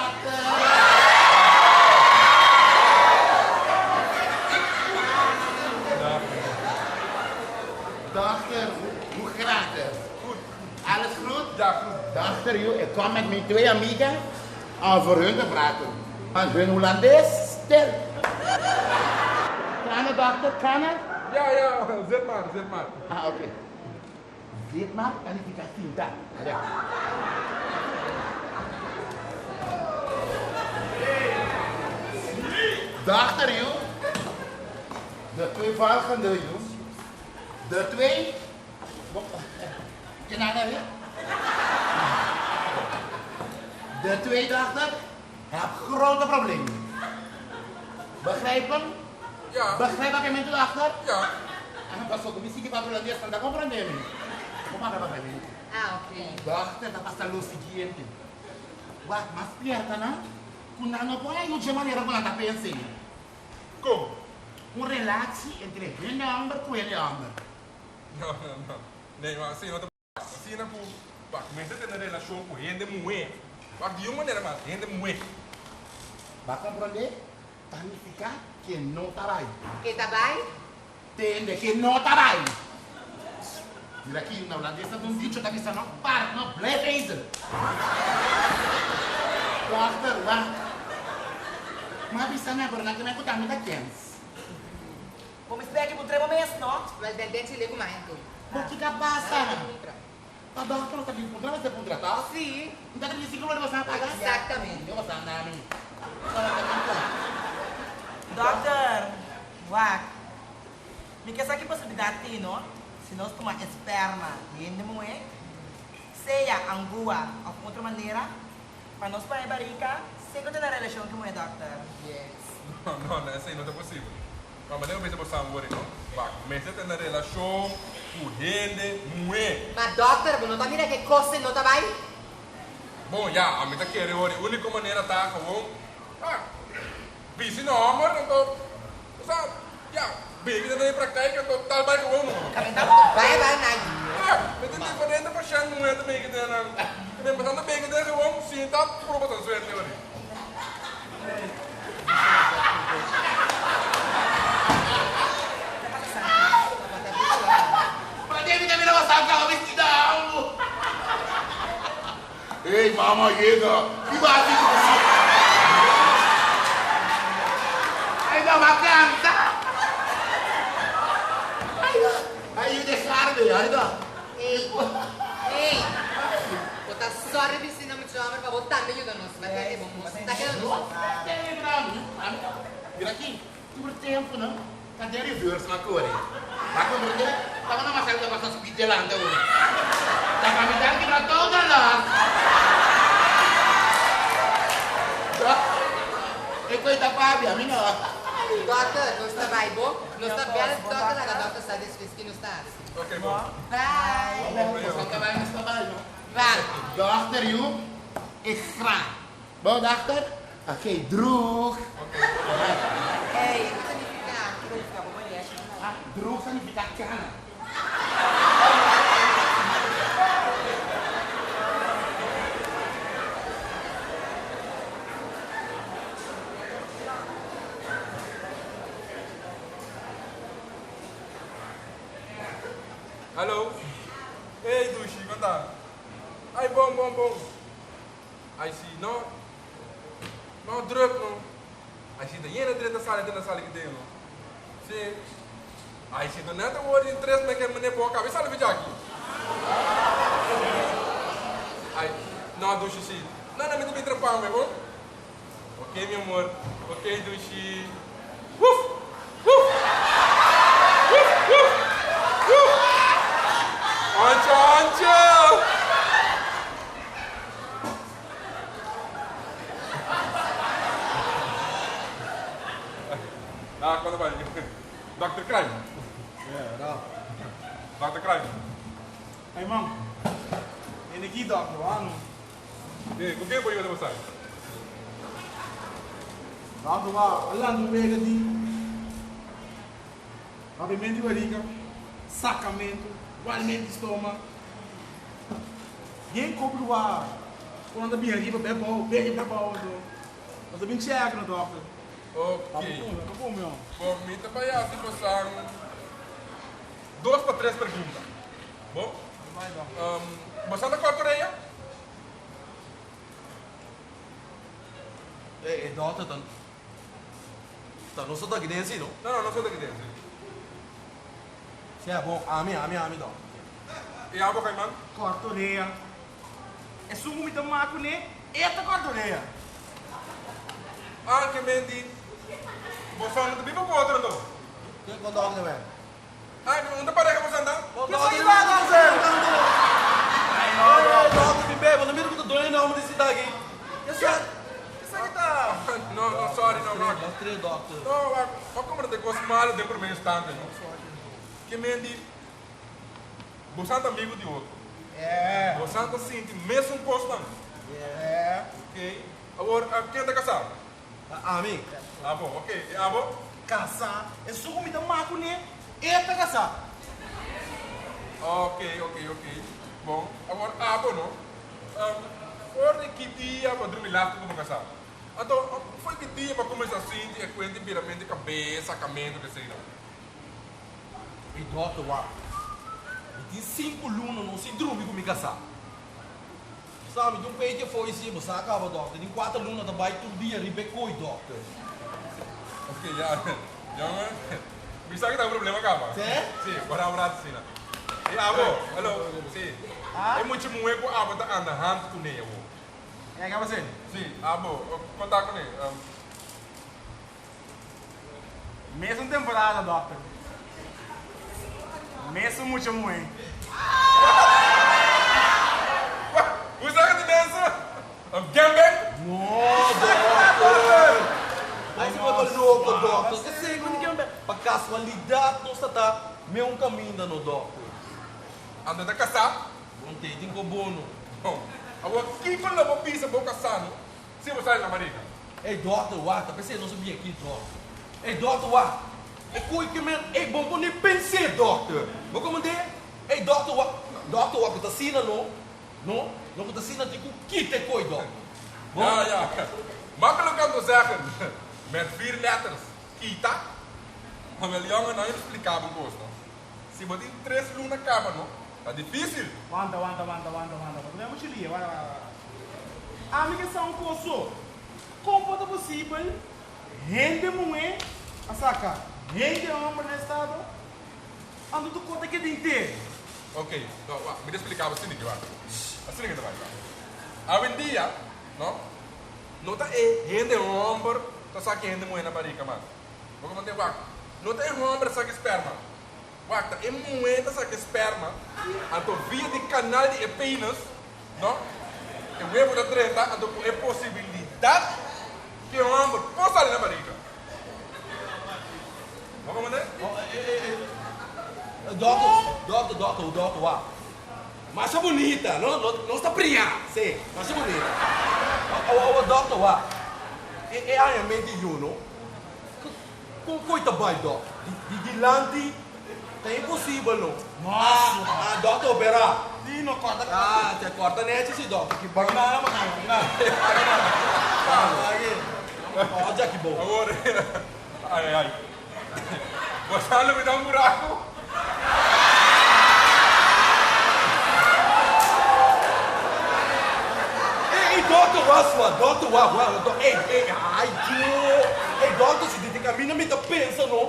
Dokter. Dokter, hoe gaat het? Goed. Alles goed? Ja, goed. Dokter, joh, ik kom met mijn twee amigas om voor hun te praten. Want hun Holandees stil. Kan het, dokter? Kan het? Ja, ja, zit maar, zit maar. Ah, oké. Zit maar, kan ik die tinta. Ja. Dokter, joh. De twee volgende, joh. De twee. Je nou weer? De twee, dokter, hebben grote problemen. Begrijpen? Ja. Begrijp wat ik met u achter? Ja. Ah, pas op, misschien ik holandês, não compreender. Como é que vai ver? Ah, ok. Dokter, tá passando o seguinte. Wah, mas perto, não? Quando não põe aí, de maneira como ela tá pensando. Como? Um relatie entre hun ander com ele ander. No, no, no. Nee, maar zie je wat Zie je nou hoe... Wacht, mensen in een relatie com gente moe. Wacht, die jongen er maar, gente moe. Vai compreender? Significa que não tá bem. Que tá bem? Entende que não tá bem. Mira aqui, na holandesa tem um dicho que diz, não para, não blijf ijzer. Wacht, wacht. Maar bisa na, pero natin ako dami na chance. Vamos esperar que encontremos mesmo, não? Mas den den se liga mais, então. O que que passa? A doctor está bem contratada, você contratar? Sim. Então, tem que você vai pagar? Exatamente. Eu vou andar, mim. Doctor, wak. Me quer saber que possibilidade tem, não? Se nós tomar esperma, gente moe, seja angua ou de outra maneira, para nós para a barriga, sem que ter relação com o doctor. Yes. No, no, no, essa aí não é possível. Maar meneer weet het samen worden, no? Wacht, mensen in een relatie com gente moe. Mas doctor, não tá mira que coisa não tá bem? Bom, ja, a mim tá querendo, a única maneira tá gewoon... Ah, bici no amor, então... Sabe, ja, baby dat in de praktijk, então tal bij gewoon nog. Vai, vai, vai. Ja, met een diferente patiënt moet je het doen. Ik ben aan de beken gewoon, zie je dat, probeer het zo weer. Mas deve ter virado essa cara vestida. Ei, mama, chega. Que bate com você. Ai, não, mas canta. Ai, ai, deixar-me, ai, não. Ei, ei. Botar só revisina muito amor para botar meio da nossa. Mas é bom, moço. Tá querendo Mira aqui, por tempo, não? Cadê a reverse na cor? Vai compreender? Tava na maçã da passar speed delante agora. Tá para me dar que pra toda lá. E coisa Fábio, a mim não. Doctor, não está bem bom? Não está bem, doctor, a doctor está desfez que não está. Ok, bom. Bye. Não está bem, não está bem, não. Vai. Dokter, joh, is graag. Bom, dokter? Oké, droog. Ei, o que significa? Ah, droog significa cana. Hallo? Hey, douche, wat dan? Ai, bom, bom, bom. Ai, zie, no. No, druk, no. Ai, zie, de ene dritte sala, de sala que tem, no. Sim. Ai, zie, de net woord in tres met meneer Boka. We salen aqui. Ai, no, douche, zie. No, no, me te trepar, meu bom. Ok, meu amor. Ok, douche. Woef! Woef! Woef, woef! Woef! Antje, Antje! Ah, quando vai? Dr. Klein. Ja, daar. Dr. Klein. Hey man, en aqui, doctor, lá no. Nee, com quem foi você? Laten we lá no meio de Abrimento de barriga, sacamento, igualmente estômago. Quem compra o ar? Kon ta bin ariba bek bou, bek bek bou anto. Nos ta bin check no dokter. Ok. Ta bon mi hom. Bon, mi ta bai hasi bosan dos pa tres pregunta. Bon? Bosan ta kòrta orea? E dokter ta ta no so ta aki den si no? No, no, no so ta aki den si. Sea bon, ami, ami, ami dokter. E abo Caiman? Kòrta orea. Esun ku mi ta mak kuné, e ta kòrta orea. Anke men di, Boso no ta biba ku otro anto? Ken kon dòkter wè? Anke, un ta pareha boso anda? Kon dòkter wè dòkter? Ai no dòkter. Dòkter mi bebe, bo no mira ku ta doño nòmber di sitat aki? Esaki ta. No, no, sorry, no, wak. Tres dòkter. No, wak, bo komprende kos malu den promé instante, no? Ke men di, Boso ta amigu di otro. Boso ta sinti mesun kosnan. Ok. Awor, ken ta kasá? Ami. Abo, ok. E abo? Kasá. Esun ku mi ta mak kuné, e ta kasá. Ok, ok, ok. Bon, awor abo no. For di ki dia bo a drumi lastu ku bo kasá? Anto, for di ki dia bo a kuminsá sinti e kuenta di biramentu di kabes, sakamentu, keseinan? E dòkter wak, Mi tin sinku luna no sin drumi ku mi kasá. Sa, mi tin un pechi afó i si bo sa kaba dòkter. Tin kuater luna ta bai tur dia riba e koi dòkter. Ok, ya. Jongen, mi sa ki ta un problema kaba. Sí? Sí, wara un rato asina. E abo, hallo, sí. E mucha muhé ku abo ta anda hand kuné awor. E kaba sí? Sí, abo, konta kuné. Mesun temporada dokter. Mesun mucha muhe. Hoe zeg het die mensen? Een gangbang? No dokter. Ai si bo ta loko dokter. Esei ku ni gangbang. Pa kasualidat nos ta ta me un kaminda no dokter. Ando ta kasá? Bon tei tin ko bono. Bon, awor kiko lo bo bisa bo kasá no Si bo sali na barika. Ey dokter wak ta pesey nos a bin aki dokter. Ey dokter wak e koe ke men ey bo bo ni pense dokter. Bo komende ey dokter wak dokter wak ku ta asina no no no ku ta asina tin ku kita e koe dokter. Bo. Ja ja makkelijk om te zeggen met vier letters kita maar wel jongen nou explica bo cos no si bo tin tres luna caba no ta dificil. Wanta wanta wanta wanta wanta bo ta mira mucho lia wanta wanta wanta. Ami ke sa un kos so, kon por ta posibel hende muhé a saka hende hòmber na estado, anto tur kos ta keda inter? Ok, no, wak, mi ta splika bo asina ki, wak. Asina ki ta bai, wak. Awendia, no, no ta e hende hòmber ta saka e hende muhé na barika mas. Bo komprende? Wak, no ta e hòmber ta saka e sperma. Wak, ta e muhé ta saka e sperma, anto via di kanal di e penis, No. E webo ta drenta anto ku e posibilidat ku e hòmber por sali na barika. Bo komprendé? Dòkter, dòkter, dòkter, dòkter, wak. Masha bunita, no? Nos ta priá, sí, masha bunita. Awa, dòkter, wak. E, e aña menti yu, no? Kon koe ta bai dòk? Di dilanti ta imposibel no. Ah, ah, dòkter operá. Si, no kòrta. Ah, te kòrta nechi si dòkter. Ki bon. Nada mas nada, nada. Oja ki bon. Awor, ai ai ai. Bo sa lo mi ta un buraku? Ey, ey, dòkter, wak sua, dòkter, wak, wak, dòkter, ey, ey, ai, Dio, ey, dòkter, si di te kaminda mi ta pensa, no,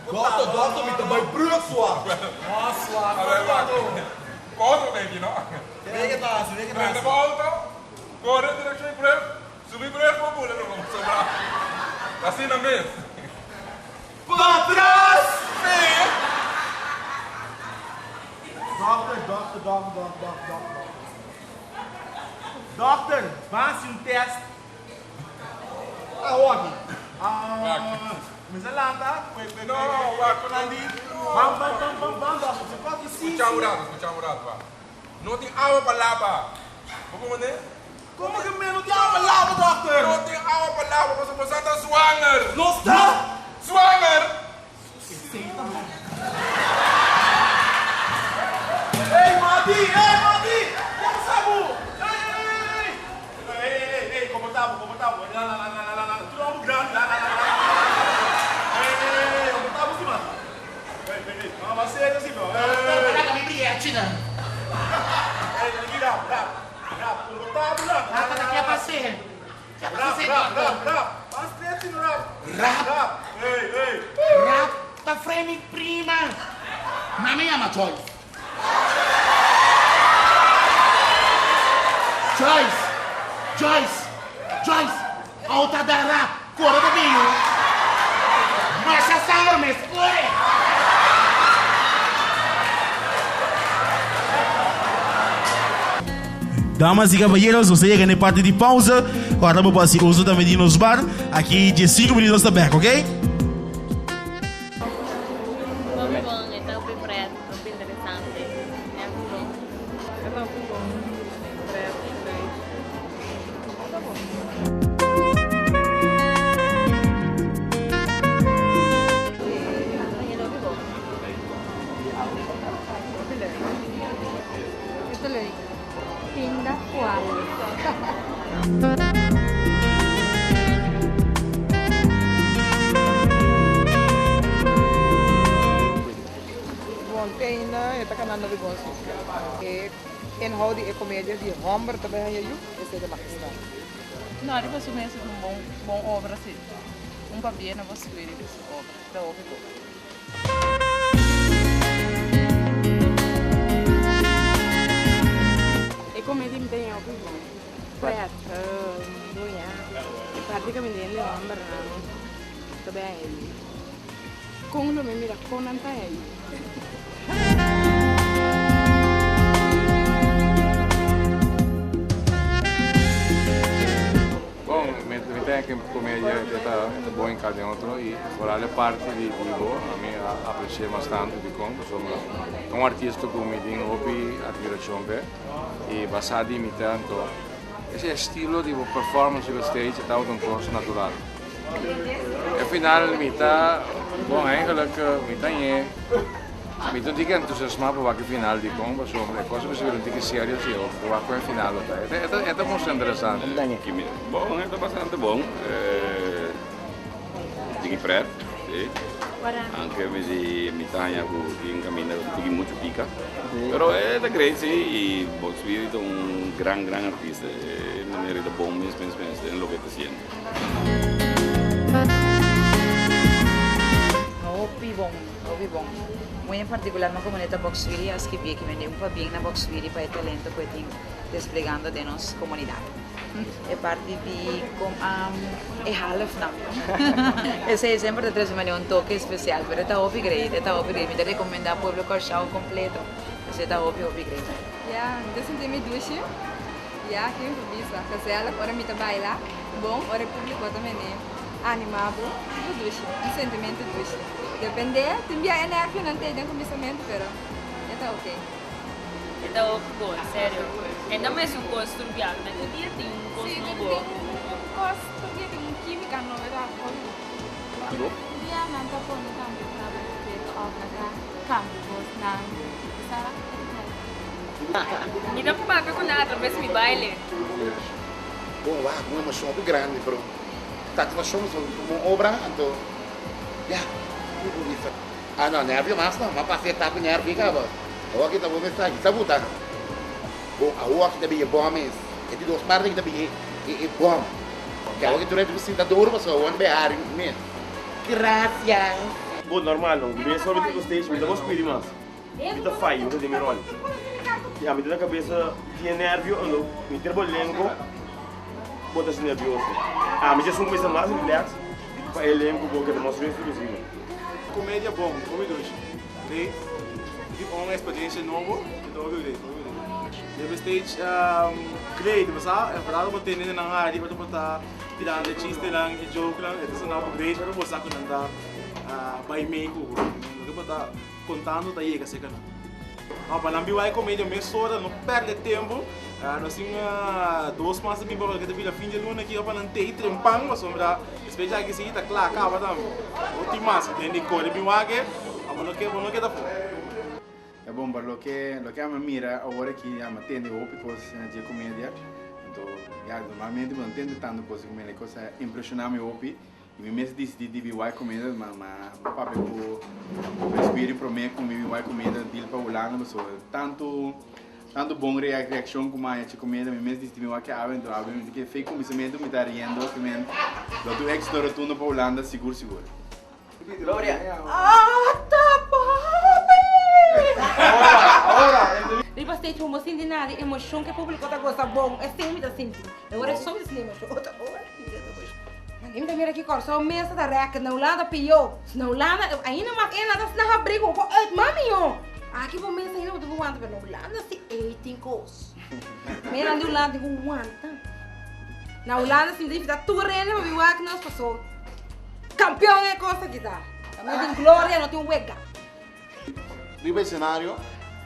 dòkter, dòkter, mi ta bai brug sua. No, sua, A ver, wak, otro beki, no? Ve ke pasa, ve ke pasa. Prende bo auto, kore direkshon brug, subi brug, bo bula lo sobra. Asina mes. Patras! Sí! Dokter, dokter, dokter, dokter, dokter, dokter. Dokter, ban hasi un test. Awor aki. Ah, mi sa lanta, kue, kue, No, wak, kue, nan di, ban, ban, ban, ban, ban, dokter. Si kòki sí, sí. Skucha un rato, skucha un rato, wak. No tin awa pa laba. Bo komprendé? Komo ke men no tin awa pa laba, dòkter? No tin awa pa laba pasobra boso ta zwanger. Nos ta? Zwanger! Esei ta bon. Ey, Mati! Ey, Mati! Ke pasa bo? Ey, ey, ey, ey! asina. Tata, ke a pas'é? Ke a pas'é, dòkter? Rap! Rap ta frei mi prima. Mami yama Joyce. Joyce! Joyce! Joyce! Ou ta da rap! Kore ta bin yu! Masha sanger mes! Kore! Damas y caballeros, nos a yega na e parti di pausa. Ora bo por haci uso tambe di nos bar. Aki diescinco minuut nos ta back, ok? Hopi bon, e ta hopi pret, hopi interesante. E bon. E ta hopi bon, pret, leuk. E ta bon. E ta hopi bon. Hopi leuk. E ta leuk. Pinda cual. Bon te ainda e ta kanando di bon sitio. E inhoud di e komedia di homber ta bai haña yu, esei ta magistral. No, riba su mes es un bon bon obra si. Un pabia na bo scribi riba su obra. Ta hopi bon. E comedia mi ta haya hopi bon. Pret, doña. E parti cu mi den di hombernan ta bay haya yu. Con lo mi mira con nan ta haya yu. Bon, mi mi ta ke comedia e ta e ta bon enka den otro y foral e parti di Dibo ami a aprecia mas tanto dikon pasobra ta un artista ku mi tin hopi admiracion p'e y basa di imita anto ese estilo di bo performance riba stage e tabata un kos natural. E final mi ta bon eigenlijk mi ta ñe Mi ta un tiki entusiasmá pa wak e final dikon pasobra e kos a bisa bira un tiki serio si of wak ku e final lo ta. E ta mustra interesante. Bon, e ta bastante bon. Tiki pret, si. Anke mi di mi ta haña ku tin kaminda ku tiki muchu pika. Pero e ta great si i Boxwiri ta un gran gran artista. E manera e ta bon mes mes mes den loke e ta hasiendo. Hopi bon. Hopi bon. Muy en particular mi comunidad ta Boxwiri a skibi aki mende un pabien na Boxwiri pa e talento cu e tin desplegando den nos comunidad. E parti di con e halfnan esey semper ta trece mane un toke especial pero e ta hopi great e ta hopi great mi ta recomenda pueblo Corsou completo pasobra e ta hopi hopi great. Ya, mi ta sinti mi dushi. Ya, ken por bisa. Gezellig ora mi ta baila. Bon, ora e publico ta mene anima bo. Ta dushi. Un sentimento dushi. Depende, tin bia e nervionan ta ei den kuminsamentu, pero e ta ok. E ta hopi bon, serio. E no mes un kos tur bia, na tur dia tin un kos Sí, nobo. tur dia tin un kos, tur dia tin un kimika nobo, e ta hopi bon. Tur dia nan ta pone tambe prueba di peso òf nan ta kambia bosnan. Sa, e ta bon. Mi ta papia ku nan atraves mi baile. Bon wak, un emoshon hopi grandi, pero satisfakshon pasobra mi un obra, anto ya, mi por bisa. Ah no, nervio mas no, m'a pasa e etapa nervio kaba. Awor aki ta bo mester hisa buta. Bon, awor aki ta bin e bom mes. E di dos parti aki ta bin e bom. Ke awor aki tur hende por sinta duru pasobra awor no bay hari mes. Gracias. Bon, normal no. Mi ta solamente ku stage, mi ta por spiri mas. Mi ta fai, mi ta den mi rol. Ya, mi ta na kabesa tin e nervio, ando mi ter bo elenco, bo ta así nervioso. Ami dje sun kumisa mas relax pa e elenco bo keda mas rustig posibel. Comedia bon, hopi dushi. Great. Di un experiencia nobo, e ta hopi great, hopi great. Riba stage, great, bo sa, e verdad bo tene nan hari ora bo ta tirando e chistenan, e jokenan, e ta sona bo great, pero bo sa cu nan ta bay mee cu bo. Loke bo ta. Contando ta yega cerca nan. No, pa nan biba e comedia mesora, no perde tempo. Nos tin dos mas ta biba porque ta bira fin di luna aki pa nan tei trempan pasobra despues djaki sigui ta cla caba tambe. No tin mas, den di core bin wak abo no ke bo no keda afo. E bon, pa loke loke ami a mira awor aki ami a tende hopi cos dje comedia, anto ya normalmente bo no tende tanto cos di comedia, e cos a impresiona mi hopi. I mi mes disidí di bin wak komeda, ma ma papia ku Respiri promé ku mi bin wak komeda dil pa Hulanda pasobra tantu tantu bon reakshon ku mi haña chi komeda mi mes disidí bin wak awe enton awe mi ta kere fe kuminsamentu mi ta riendo ke men lo tin un éksito rotundo pa Hulanda sigur sigur. Gloria. Ata papi! Riba stage bo no sinti nada di emoshon ku e públiko ta gosa bon. Esei mi ta sinti. E ora so mi ta sinti emoshon. Otro ora mi ta sinti emoshon. Mi ta mira ki Kòrsou mes ta rèk. Na Hulanda pió. Na Hulanda ainda mas e nan ta sna habrí ku bo uit mami yo. Aki bo mes ainda bo tin ku wanta pero na Hulanda si ei tin kos. Mira nan di Hulanda tin ku wanta. Na Hulanda si mi ta invitá tur hende pa bin wak nos paso kampeon e kos aki ta. No tin gloria, no tin wega. Riba escenario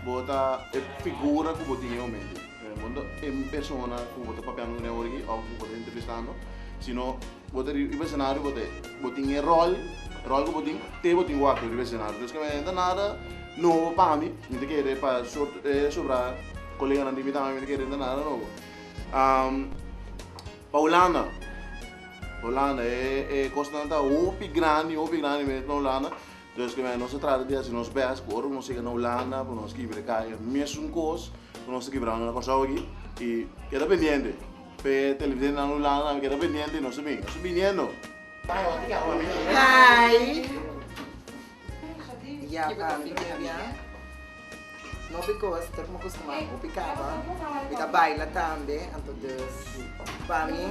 bo ta e figura cu bo tin e momento. Bo no ta e persona cu bo ta papiando cune awor aki of cu bo ta entrevistando, sino bo ta riba escenario bo ta bo tin e rol, rol cu bo tin te bo tin cu actua riba escenario. Entonces cu no ta nada nobo pa mi, mi ta kere pa sobra coleganan di mi tambe mi ta kere no ta nada nobo. Pa Hulanda, Hulanda e cosnan ta hopi grandi, hopi grandi mes na Hulanda. Dus ke nos a trata di hasi nos best ku ora ku nos yega na Hulanda pa nos kibra e kaya mesun kos ku nos ta kibrando na Kòrsou aki i keda pendiente p'e televidentenan na Hulanda tambe keda pendiente i nos ta bin, nos ta biniendo. Hi! Ya pa mi bia. No because tur mi costuma hopi caba. Mi ta baila tambe, anto dus pa mi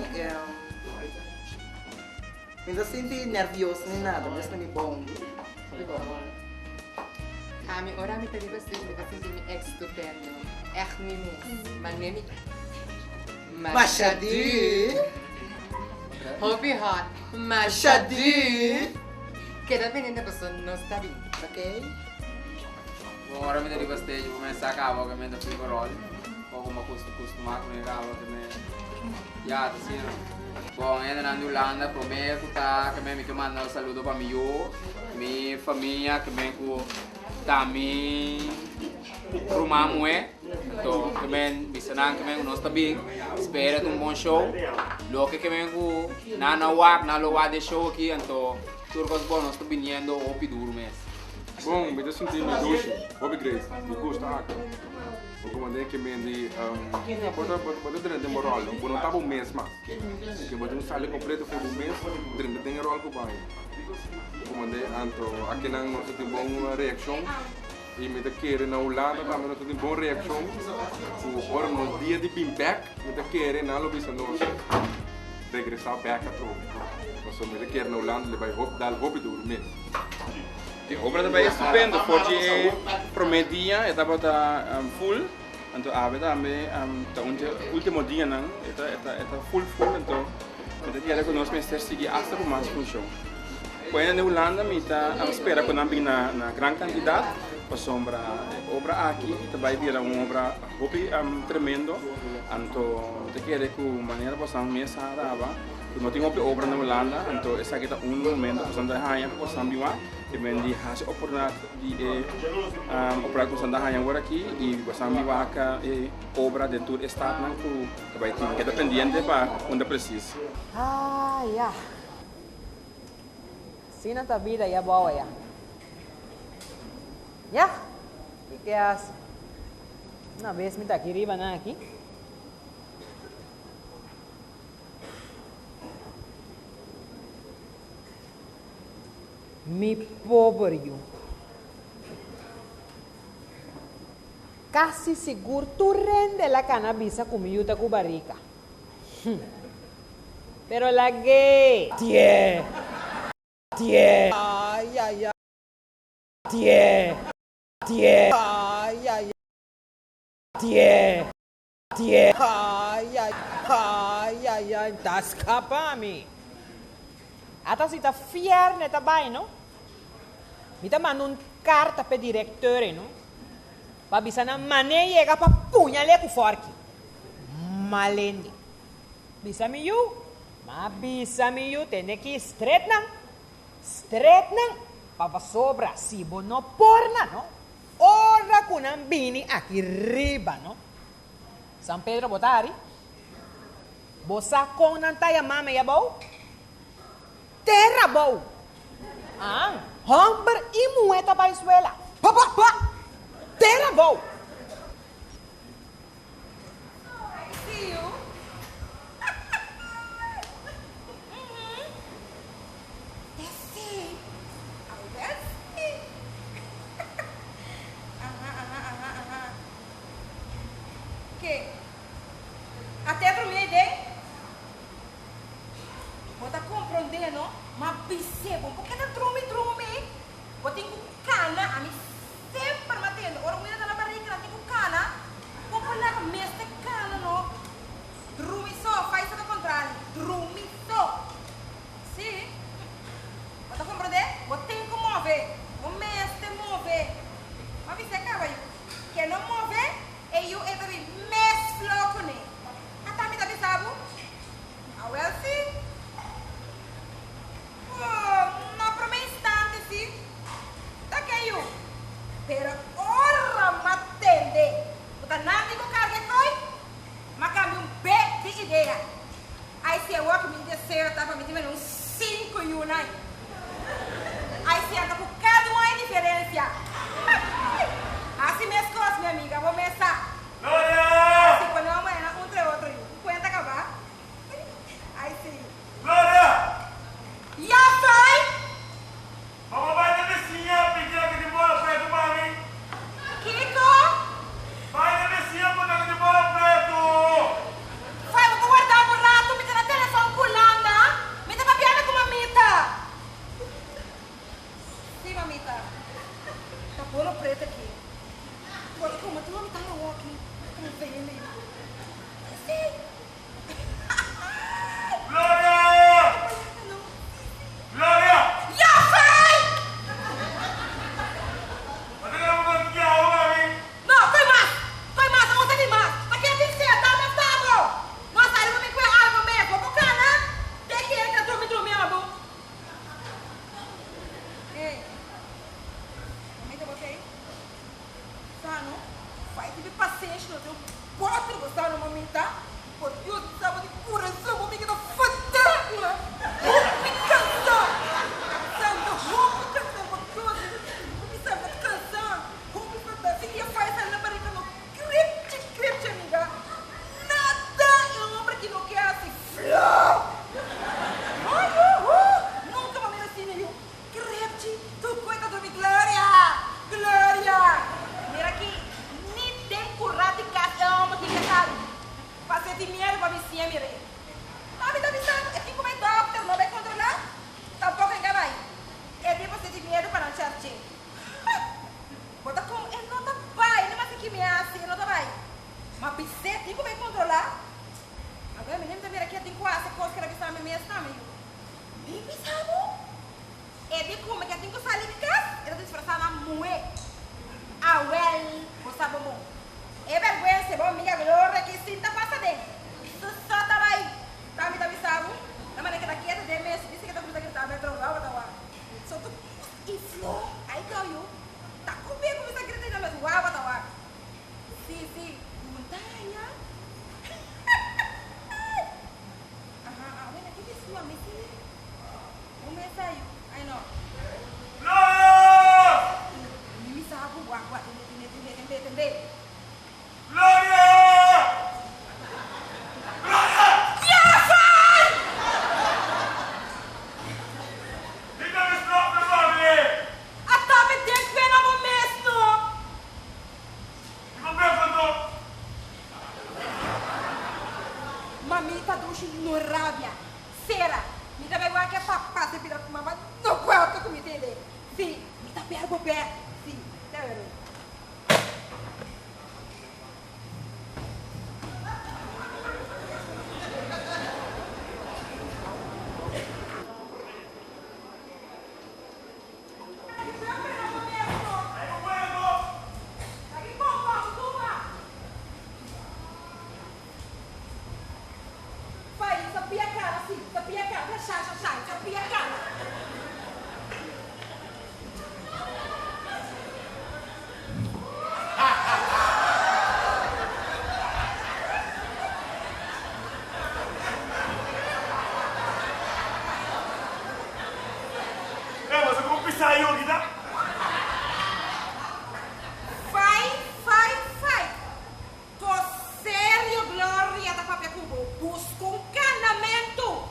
Mi no sinti nervios ni nada, mi ta sinti mi bon. Hopi bon. Ami ora mi ta riba stage mi ta sinti mi estupendo. Echt mi mes. Mane mi Masha du. Hopi hot. Masha du. Keda pendiente paso nos ta bin. Ok. Bon ora mi ta riba stage bo mester a caba ke mi ta fui rol. Poco mi a custuma cu mi caba ke mi ya ta asina. Bon hendenan di Hulanda prome ku ta ke mi ke manda un saludo pa mi yu, mi famia ke men ku ta mi ruman muhe. Anto ke men bisa nan ke men ku nos ta bin spera ta un bon show. Loke ke men ku nan a wak nan lo wak den show aki anto tur kos bon nos ta biniendo hopi duru mes. Bon mi ta sinti mi dushi hopi great mi gusta aki. Bo komand'é ke men di bo ta bo ta drenta den bo ròl, bo no ta bo mes mas. Ke bo tin un sali kompleto for bo mes drenta den e ròl ku bo haña. Bo komand'é anto akinan nos ta tin bon reakshon i mi ta kere na Hulanda tambe nos ta tin bon reakshon ku ora nos dia di bin bèk mi ta kere nan lo bisa nos regresá bèk atrobe. Pasobra mi ta kere na Hulanda lo bai dal hopi duru mes. E obra ta bai estupendo, for di e prome dia e tabata full, anto awe tambe ta un dje ultimo dianan e ta e ta full full, anto mi ta kere ku nos mester sigui asta ku mas funshon. Ku hende den Hulanda mi ta spera ku nan bin na na gran kantidat pasobra e obra aki ta bai bira un obra hopi tremendo, anto mi ta kere ku manera boso mes a raba. Ku no tin hopi obra na Hulanda, anto esaki ta un momento ku Santa haña pa bosan biba i men di hasi oportunidat di e oportunidat ku Santa haña awor aki i bosan biba aka e obra den tur e stadnan ku ta bai tin. Keda pendiente pa unda presis. Ah ya. Asina ta bida ya bou aya. Ya, ki ke hasi. Una bes mi ta aki riba nan aki. Mi pober yu. Kasi sigur tur hende la kana bisa ku mi yu ta ku barika. Hm. Pero lag'é. Tie. Tie. Ay, ay, ay. Tie. Tie. Ay, ay. Tie. Tie. Ay, ay, ay, ay, ay, ta skapa mi. Ata si ta fierne ta bai, no? Mi ta manda un karta p'e direkteur ei, no? Pa bisa nan man'é yega pa puñal'é ku fòrki. Malende. Bisa mi yu, m'a bisa mi yu tende ki stret nan, stret nan, pa pasobra si bo no por na, no? Ora ku nan bini aki riba, no? San Pedro bo ta hari? Bo sa kon nan ta yama mi abou? Tera! abou. Ah, hòmber i muhé ta bai suela. Pa pa pa! Tera abou. See you. Tessie. Awel si. Aha, aha, aha, aha. Ke? Ate a drumi ei den? Bo ta komprondé, no? Ma bis'é bo, bo keda drumi drumi. Bo tin ku kana. Ami semper m'a tende, ora un hende ta na barika nan tin ku kana. Bo por laga mester kana, no? Drumi so, fai sa ta kontrali. Drumi so. Sí. Bo ta komprondé? Bo tin ku move. Bo mester move. M'a bis'é kaba yu. Ke no move, e yu e ta bin mes flo kuné. Ata mi ta bisa bo? Awel si. Oh, na promé instante si. Ta ke yu. Pero ora m'a tende ku ta nan tin ku karga e koi, m'a kambia un be di idea. Ai si awor ku mi deseo ta pa mi tin mene un sinku yunan. Ai si anda ku kada un ai diferensia. Hasi meskos mi amiga, bo mes sa. Gloria! Asi pone un mañana un tra e otro yu. Un kuenta kaba. Ai si. Gloria! Ya fai! Mama bai na bisiña pidi loke di bola pretu pa mi. Kiko? Bai na bisiña pidi loke di bola pretu. Fai bo por warda un ratu, mi ta na telefon ku Landa. Mi ta papiando ku mamita. Si mamita. Ta bolo pretu aki. Por como tu mamita awor aki. Ta vende. Si. Gloria! Gloria! Ya fai! Bo ta kere bo konta ki awa pa mi? No, koi mas! Koi mas, abo ta di mas! Ta kere tin sed, dame un tabo! No a sali bo mi kue algo mes, bo por kana? Te kere ta drumi drumi abo. Ey, mamita bo tei? Sano, fai tibi pasenshi no tin un potro bo sano mamita. Por Dios mi sa bo di curason bo mi keda fada cua hopi cansa santa hopi cansa por Dios bo mi sa bo cansa hopi fada si dia fai sali na barrica no kripchi kripchi amiga nada e hombre ki no ke haci flo ay hu nunca bo mira asina yu kripchi tu cuenta drumi gloria gloria mira aki ni den cura di cas e hombre tin ke sali. Pase tin miedu pa bisiña mir'é. Mami ta bisa e tin ku bai dòkter, no bai kontrolá, tampoko e ka bai. E di pase tin miedu pa nan chèrch'é. Ha! Bo ta kon e no ta bai, no mester ki mi hasi, e no ta bai. Ma bis'é tin ku bai kontrolá. Awor mi ta mira ke tin ku hasi kos ku el a bisa mi mes tambe yu. Mi bisa bo? E di ku mi ke tin ku sali di kas, e ta disfrasá na muhé. Awèl, bo sa bo bon. E bèrgwensa, bo amiga Gloria ki sinta pasa den. Su so ta bai. Ta mi ta bisa bo, na manera ke ta ketu den mes, bisa ke ta kuminsá grita bai droga bo ta wak. So tu i flo, ai tell you, ta ku be kuminsá grita i na mes wawa ta wak. Si, si, montaña. Aha, awe na ki bisua mi si. Un mes ayu, ai no. Gloria! Mi mi sa ku wak wak tende tende tende tende tende. Gloria! Gloria! Ya fai! Mi ta mi strop na mami. A tape den pena bo mes no. Mi bo bek anto. Mamita dushi no rabia. Sera, mi ta bai wak e papa se bira ku mama no kuerto ku mi tende. Si, mi ta bel bo bek. Si, te wero. bisa yo kita. Fai, fai, fai. Ko serio Gloria ta papia ku bo. Buska un kanamentu.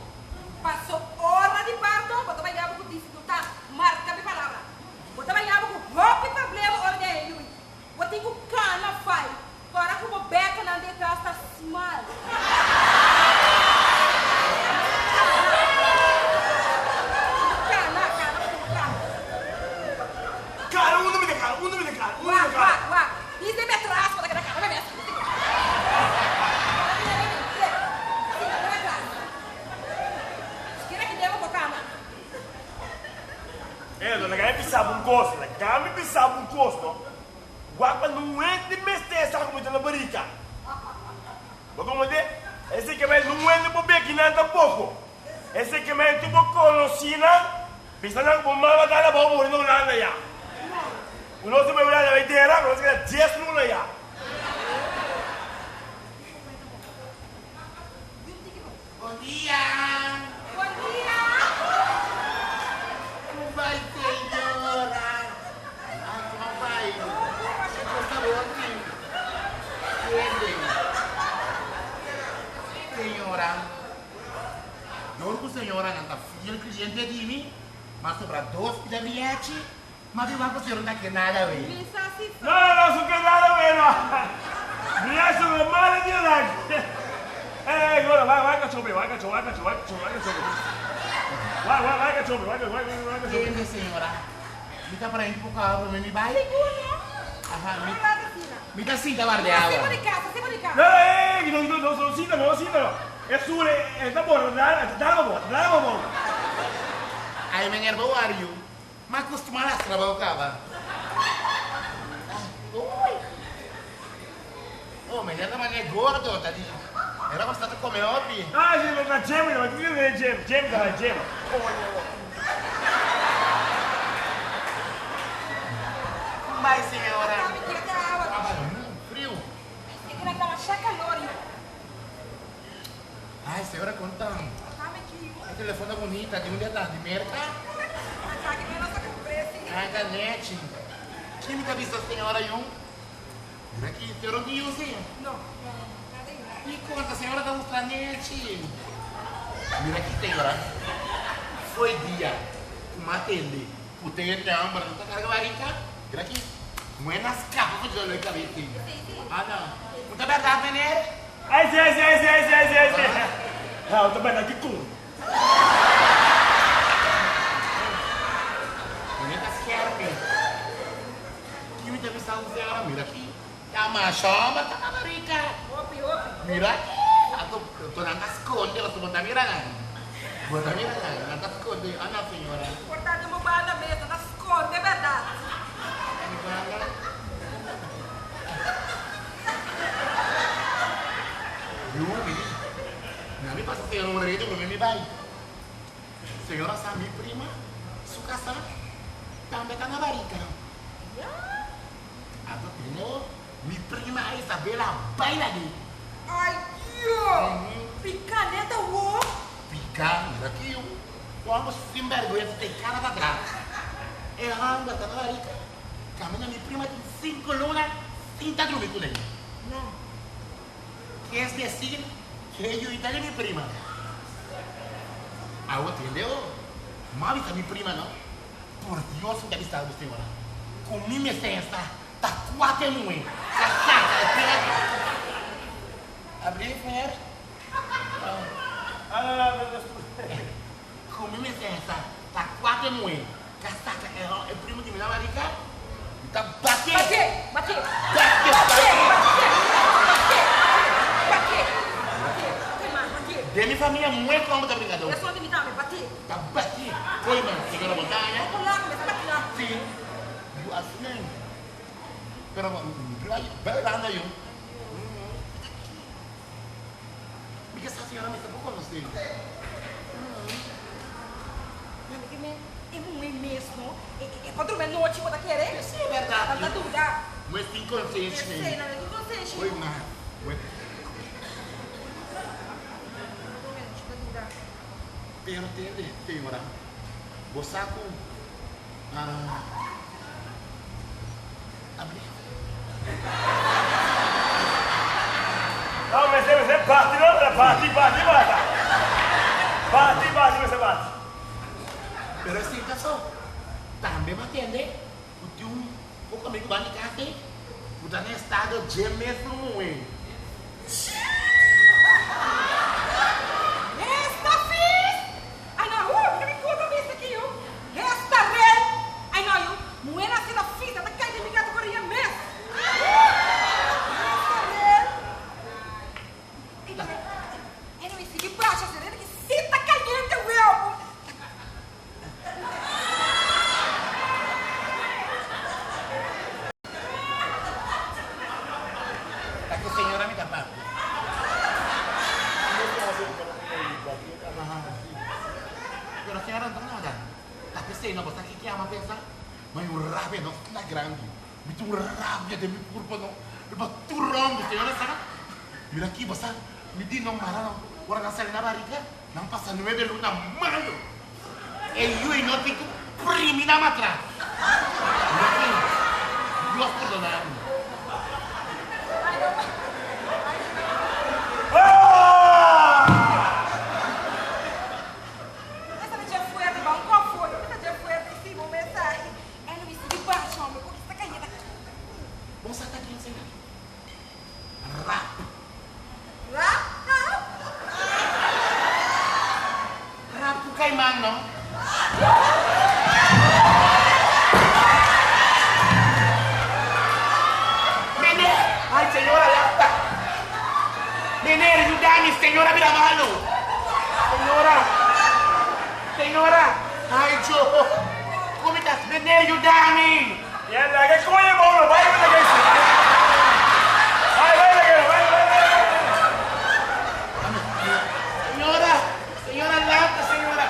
Paso ora di parto bo ta baña bo ku difikultat. Marka mi palabra. Bo ta baña bo ku hopi problema ora di haña yui. Bo tin ku kana fai. Ora ku bo bekanan di atras ta smal. Kana, kana bo tin ku kana. Kana, unda mi ta kana? Unda mi ta kana? Unda mi ta Wak, kana? wak, wak. Dice mi atras bo ta keda kana bebe así. Eh, no laga mi bisa bo un kos, laga mi bisa bo un kos, no. Wak pa no hende mester sa ku mi ta na barika. Bo komprende? Esei ke men no hende por beki nan tampoko. Esei ke men tur bo konosínan, bisa nan ku bo mama ta na bo muri na Hulanda ya. Ku nos ta bai Hulanda bai dera, ku nos keda dies luna ya. Bon dia! Bon dia! Como vai, senhora? Ah, como vai? Por favor, Siente. Senhora, dor ku senhora nan ta fiel cliente di mi, mas sobra dos pida biachi, ma di wak ku senhora no ta ke nada we. Mi sa si No, no, no, su ke nada we no. Biachi no mala di orak. Eh, eh, gora, vai, vai cachope, vai cachope, vai cachope, vai cachope, vai cachope. Vai, vai, vai cachope, vai, vai, vai, vai cachope. Tende, senhora. Mi ta para un poco agua, mi bai. Ajá, mi, mi ta sinta bar de agua. No, no, eh, no, no, no, no, sinta, no, sinta, no. Es sure, es da bom, da, da bom, da bom. Ay, meneer, how are you? Ma acostumar a trabalhar caba. Uy. Oh, meneer, ta meneer gordo, ta di. Era bastante come opi. Ah, sì, ma gem, ma che è gem, gem da gem. Vai, senhora. Frio. Ai, senhora, conta. A telefone é bonita, de onde é? De merca? Ah, da net. Quem me tá vista, senhora, Jung? Mira aqui, senhora, não usa. Não, não, nada E conta, a senhora tá mostrando net. Mira aqui, senhora. Foi dia. Kumatende. Kutende, ambra, não tá carga barrica. Mira aqui. Buenas capas de dolor de cabeça. Ah, não. Muita verdade, meneer. Ai, sì, sì, sì, sì, sì, sì. Ah, eu também aqui com. Bonita scherp. Aqui me deve estar um senhora, mira aqui. Tá uma chama, tá uma rica. Opi, opi. Mira aqui. Ah, tô, tô na esconde, ela tô botando mira lá. Bota mira lá, na esconde. Ah, não, senhora. Portado mo ba na mesa, na esconde, é verdade. Yo, mire. Não me passa senhora um rede, eu me vai. Senhora, sa mi prima, su casa, também tá na barrica. Ah, tô tendo. Mi prima Isabela baila ali. Ai, Dio! Picaneta, wo! Pica, mira aqui, um. Vamos sem vergonha, tem cara pra trás. É anda, tá na barrica. Camina, mi prima tem cinco lunas, sin tá dormindo com ele. Não. Quer decir que eu e mi prima. Ah, entendeu? Mal está mi prima, não? Por Dios, onde está você, senhora? Com minha licença, tá quatro mãe. Tá saca, Abrir, mulher. Ah, não, não, não, não. Com minha licença, tá quatro mãe. Casaca, é primo de minha marica. Tá batendo. Bate, bate. Bate, Bate, bate. De minha família, mãe, como tá brincando? Eu sou de mim também, bate. Tá bate. Foi, mano, senhora montanha. Vou lá, começa a bater lá. Sim. Eu assim. Pero, vai lá, eu. Porque essa senhora me está pouco você. Mano, que me é muito mesmo. É quando me noite, vou querer. Sim, é verdade. Tá dúvida. Mas tem consciência. Sei, não, tem consciência. Oi, mano. Pero tende, senhora. Você com Ah. Abri. No, mester mester bati no, bati bati bata. Bati bati mester bati. Pero esei ta so. Tambe bo a tende ku tin un poko amigu ban di kas ei ku ta na estado dje mes muhé. Esta fis! Ai no, uh, mira mi kota bisa aki yu. Esta rel! Ai no yu, muhé na asina fis, a ta kai den mi kategoria mes. Esta rel! Anyway, sigui basha, serena ki si ta kayente weu. Ta ku señora mi ta papia. Pero señora no ta nada. Ta p'esei no bo sa kiko ama pensa? Ma un rabia no asina grandi. Mi tin un rabia den mi kurpa no. Riba tur ròndu señora sa. Mira aki bo sa mi di no mara no. Ora nan sali na barika nan pasa nuebe luna malo. E yui no tin ku primi nan atras. Mira aki Dios pordona mi. Esta ta dje fuerte, ba un kòp fuerte. Esta ta dje fuerte, si bo mensahe. Anyway, sigui basha hombre, ku esta kayeta. Bo sa ta ken sera? Rap. Rap? Rap ku kaiman no. Meneer, ay señora lanta. Meneer, yuda mi, señora bira malu. Señora, señora, ay yo. Ku mi ta, meneer yuda mi. Ya laga e koña bou no, bai laga e si. Bai, bai laga e, bai, bai, bai. Señora, señora lanta, señora.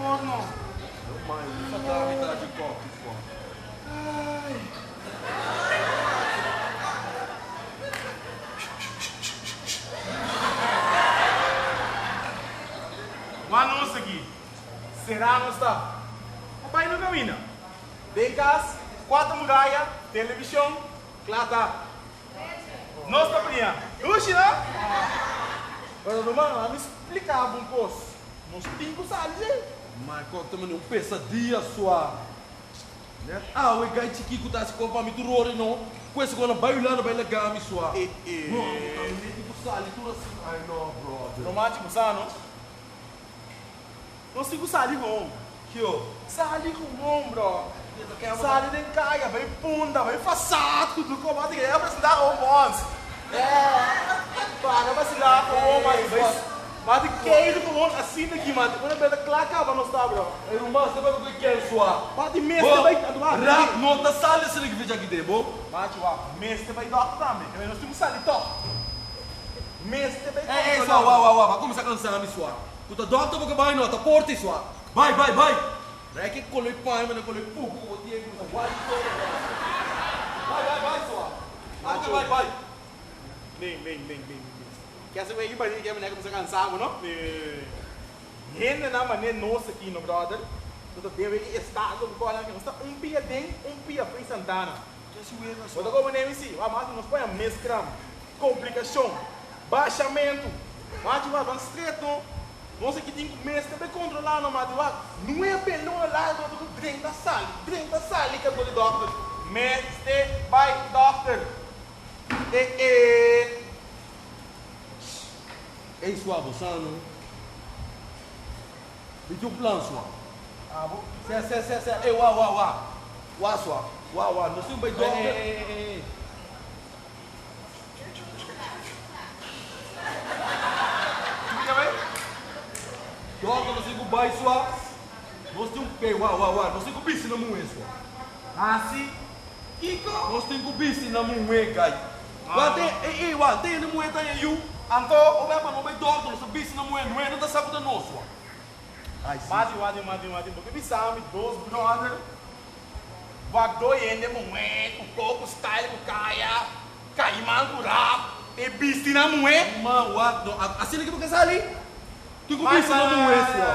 Porno. Wak nos aki. Será nos ta? A bai no camina. Den cas, cuatro muraya, television, cla ta. Nos ta priña. Dushi no? Pero ruman, laga mi splica bo un cos. Nos tin cu sali dje. Michael ta manda un pesadia sua. Net awe gai chiki cu ta haci con pa mi tur ora no. Cu ese con a bai Hulanda bai laga mi sua. No, ta mi tin cu sali tur asina. Ai no brother. Romachi bo sa no? Nos tin cu sali gewoon. Kio? Sali gewoon bro. Sali den caya, bay punda, bay fasad cu tur cos. Mati a presenta gewoon bons. Para vacila gewoon mati. Mati keiru gewoon asina aki mati. Ora beta cla caba nos ta bro. Ey ruman, staba cu e ken sua. Mati mester bay. Rap no ta sali asina ki fecha aki den bo. Machi wak, mester bay dokter tambe. Nos tin cu sali toch. Mester bay Ey ey sua, wa wa wa, ba cuminsa cansa mi sua. Ku ta dòkter bo ke bai no ta porti sua. Bai bai bai! Rèk e kolo e paña mane kolo e pupu ku bo tin ku ta wak di todo bròder. Bai bai bai sua. Abo ke bai bai. Nen nen nen nen nen. Kesa ku e bani ke mane kuminsá kansa bo no. Hendenan mane nos aki no bròder. Bo ta debe e estado ku kòrda nos ta un pia den un pia free Santana. Bo ta komo nemi si. Wak mas nos pone meskram. Komplikashon. Bashamentu. Machi wak ban stret no. Nos aki tin ku mester bay kontrolá no mati wak nuebe luna largu no ta ku drenta sali drenta sali kantor di dòkter. Mester bay dòkter. E e. Ey sua bo sa no. Mi tin un plan sua. Abo. Se se se se ey wa wa wa. Wa sua. Wa wa nos tin ku bay dòkter. Ey ey ey ey. Dòkter nos tin ku bai sua. Nos tin un pe wa wa wa nos tin ku bisti na muhé sua. Hasi kiko? Nos tin ku bisti na muhé gai. Wak te, ey ey wak, te hende muhé ta haña yu. Anto, o bai pa no bai dòkter, nos ta bisa na muhé, muhé no ta sa ku ta nos wak. Ay si. Mati, mati, mati, mati, bo ke bisa mi dos bròder wak do hende muhé ku koko style ku kaya, kaiman ku rap, e bisti na muhé? Man, wak, no, asina ke bo ke sali? Kiko bisa na muhé sua?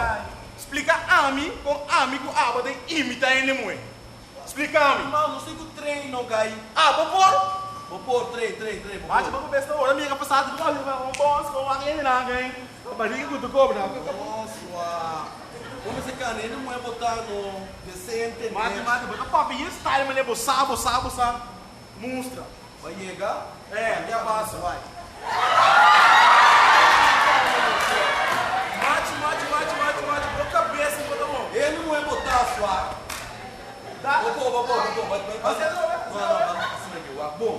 Splika ami kon ami ku abo ta imita hende muhé. Splika mi. Man, no sé ku train no gai. Ah, bo por? Bo por, train, train, train, bo por. Machi, bo por bes na ora mi yega pasado bo ta un bons kon wak hende nan gai. Pa barriga ku ta kobra. No, sua. Bo mester kana hende muhé bo ta no decente, Mati, net. mati, bo ta papia yen style manera bo sa, bo sa, bo sa. Mustra. Ba yega, Eh. ya basa, bai. Machi, machi, machi, machi, machi, bo kabesa bo ta bon. Hende muhé bo ta swa. Da. Bo por, bo por, bo por. Bai, bai, bai. Asina atrobe, No, asina no, atrobe. no, asina ke wak. Bon,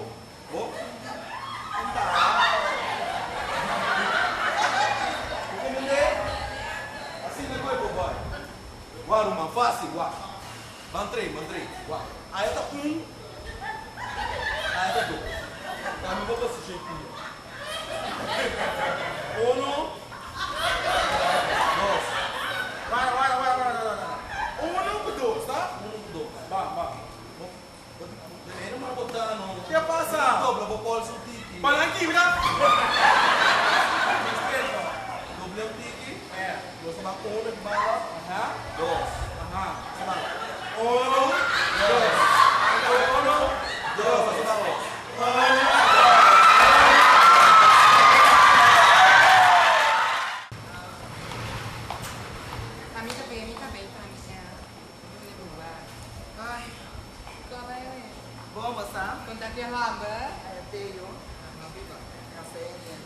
bon. Bo komprendé? Asina ku e bo bai. Wak ruman, fásil, wak. Ban trei, ban trei, wak. Aya ta un. Aya ta dos. Ami bo position pia. Uno, dos. Wara, wara, wara, wara, wara, wara. Uno ku dos, ta? Uno ku dos. Ba, ba. Bo, bo, bo, no bota no. Ke pasa? Dobla bo polso un tiki. Balan kibra. Dobla un tiki. Eh. Nos ta ban uno di banda. Aha. Dos. Aha. Nos ta ban uno, dos. Uno, dos. Nos ta ban uno. Ami ta bay, ami ta bay pa mi ya. Dune bua. Ay, ko bay we. Bon, bo sa? Con ta te hòmber? Ay, Teo. Café, bien.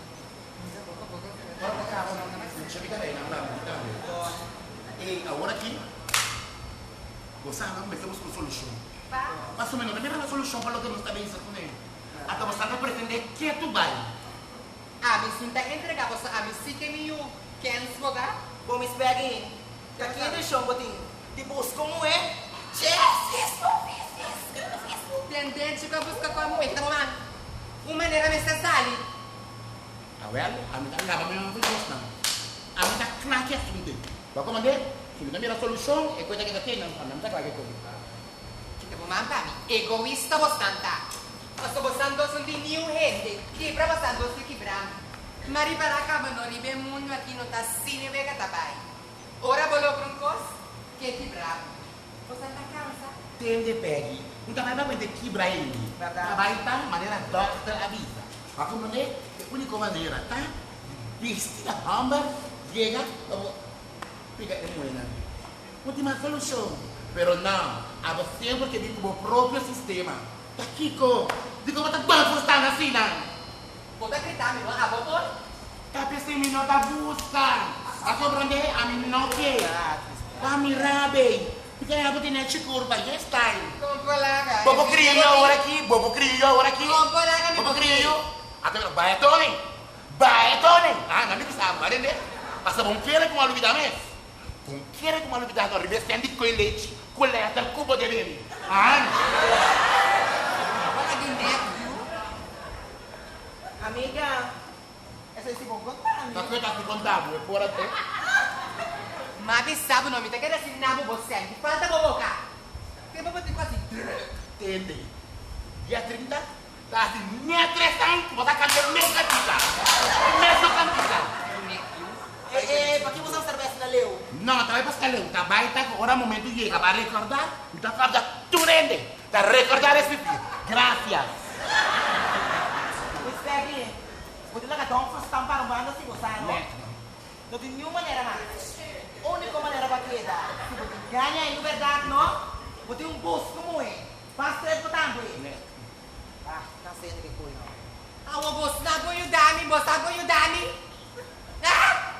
Ey, awor aki, bo sa no mester busca un solucion. Pasobra no ta mira un solucion pa loke nos ta bisa cune. Ata bo sa ta pretende ketu bai. Ami sin ta entrega boso ami si ke mi yu kens bo ta. Bo mis Peggy, ta ki intencion bo tin di busca un muhe? Tendenci cu a busca cu a muhe ta bo man. Un manera mester sali. Awel, ami ta laba mi man ku kosnan. Ami ta kla ki asuntu. Bo a komand'é, si mi ta mira solushon, e koe ta keda te nan, ami ta kla ki koe. Kita bo man pa mi. Egoista bosnan ta. Paso bosnan dos no tin niun hende. Kibra bosnan dos lo kibra mi. Ma ripará kaba no riba e mundu aki no ta asina e wega ta bai. Ora bo logra un kos, ke kibra bo. Bosnan ta kansa. Tende Peggy, un ta bai pa mete kibra hende. Ta bai ta manera dòkter a bisa. Pa komprendé, e úniko manera ta di bisti na hòmber yega pa bo piga e muhénan. No tin mas solushon. Pero no, abo semper ke bin ku bo propio sistema. Ta kiko? Dikon bo ta dòf por stan asina? Bo ta grita mi no abo por? Ta p'esei mi no ta buska. A komprendé? Ami no ke. Pa mira bay. Mi ta haña bo tene chikur pa yes style. Kompolaga. Bo por kria yu awor aki? Bo por kria yu awor aki? Kompolaga mi Bo por por kria yu? Ata mira, bai Tony. Bai Tony. Ah, nan mi bisa bo, arende. Pasa bo un kere ku mi a lubida mes. Bo un kere ku mi a lubida no riba e stand di koe lechi ku lèter ku bo debe mi. Ah. Bo a di nèt yu. Amiga, esei si bo konta mi. Ta koe ta si konta bo, e por a te. Ma bisa bo no, mi ta keda sin na bo bo sèn. Falta bo boka. Te bo bo tin ku hasi drùk. Tende, dia 30 ta hasi nèt tres aña ku bo ta kanta e mes kantika. E mesun kantika. E e, paki bo sa serbes na leu? No, ta bai paska leu. Ta bai ta ku ora momentu yega pa rekordá, mi ta kòrda tur hende. Ta rekordá resipi. Gracias. Miss Peggy, bo tin laga Don Fustan para un banda si bo sa, no? No tin niun manera mas. Úniko manera pa keda, si bo tin gaña e liberdat, no? Bo tin un bus ku muhé. Pas tres bo tambe. Ah, nan sende ke koe no. Awo bo sa por yuda mi, bo sa por yuda mi? Ah!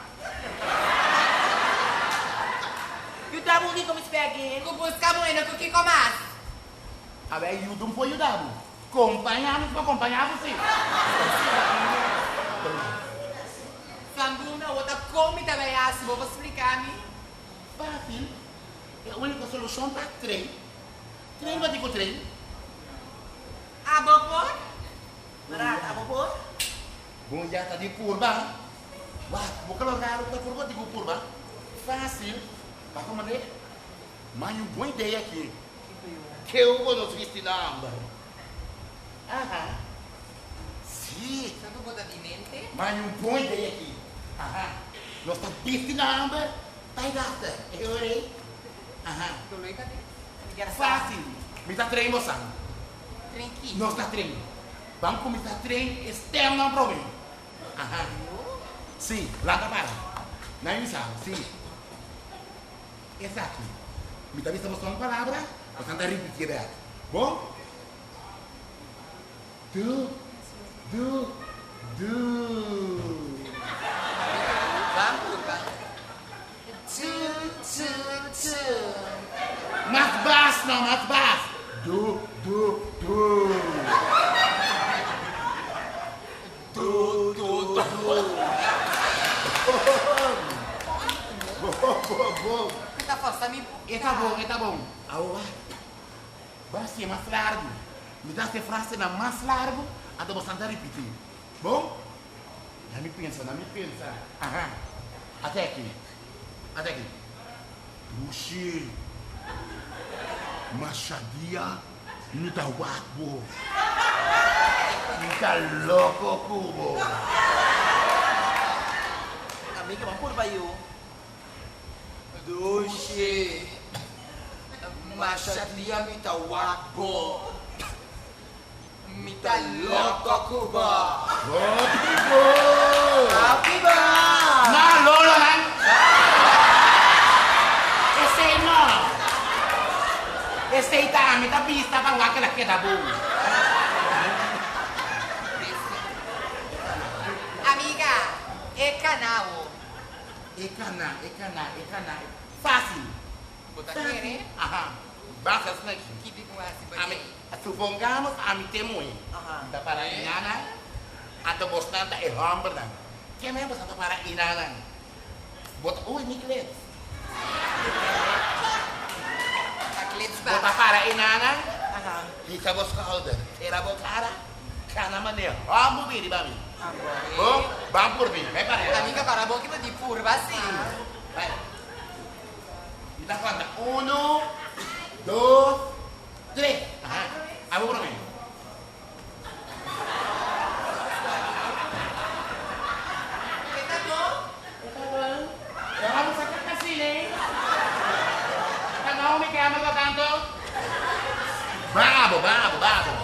Yuda bo kiko, Miss Peggy? Ku buska muhé no ku kiko mas? Awel yuda un por yuda bo. Kompañá mi por kompañá bo si. Sambuna, awor ta kon mi ta bai hasi? Bo por splika mi? Fásil. E úniko solushon ta trei. Trei bo di ku trei? Abo por? Marat, Bon ya ta di purba. Wak, bo calor raro ta purba di ku purba. Fácil. Bak un manera. M'a un bon idea aki. Keu bo nos bisti nomber. Aha. Si. Sa ku bo ta di mente? M'a un bon idea aki. Aha. Nos ta bisti nomber pa e dòkter. E ora ei. Aha. Fácil. Mi ta train bosan. Train ki? Nos ta train. Ban kuminsá train e stemnan promé. Aha. Sí, lanta para. Nan bisa, sí. Esaki. Mi ta bisa boso un palabra, boso ta ripitié bèk. Bon? Du, du, du. Ban purba. Du, du, du. Mas bas no, mas bas. Du, du, du. Du, du, du. Bon, bon, bon. Mi ta forsa mi boka. E ta bon, e ta bon. Awo wak. Bo a hasié mas largu. Mi ta hasi e frasenan mas largu, anto bosan ta ripití. Bon? Na mi pensa, na mi pensa. Aha. Ata aki. Ata aki. Dushi. Masha dia mi ta wak bo. Mi ta loko ku bo. Amiga, bo purba yu. Dushi. Masha dia mi ta wak bo. Mi ta loko ku bo. Hopi bo. Hopi bo. No, lolo nan. Esei no. Esei ta ami ta bista pa wak el a keda bon. Amiga, e kanao. E kana, e kana, e kana. Fácil. Bo ta kere? Aha. Basa sneki. Kibi ku hasi bo Ami, dei? supongamos ami te muhé. Mi ta para inanan, anto bosnan ta e hòmbernan. Keme boso ta para inanan? Bo ta, uy, mi klets. Ta klets Bo ta baba. para inanan, hisa bo skouder, sera bo kara, kana manera hòmber bini riba mi. Bo, ban purbi, bai para e. Amiga, para bo ki bo di purba si. Bai. Mi ta konta unu, dos, tres. Aha, abo promé. E ta bon? E ta bon. Bo a buska kakasine? Ta nou mi kema bo tanto? Babo, babo, babo.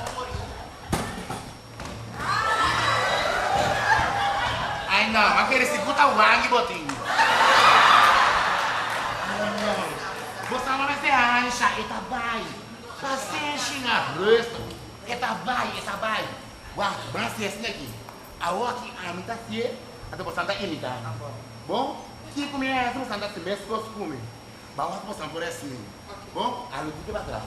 Ai no, a kere sigur ta wangi bo tin. Ai no, bo sa no mester hansha, e ta bai. Pasenshi na rustig, e ta bai, e ta bai. Wak, bo na sies neki. Awor ki ami ta sie, anto bosan ta imita mi. Bon, kiko mi a hasi bosan ta hasi meskos ku mi. Ba wak bosan por hasi mi. Bon, a lo diki patras.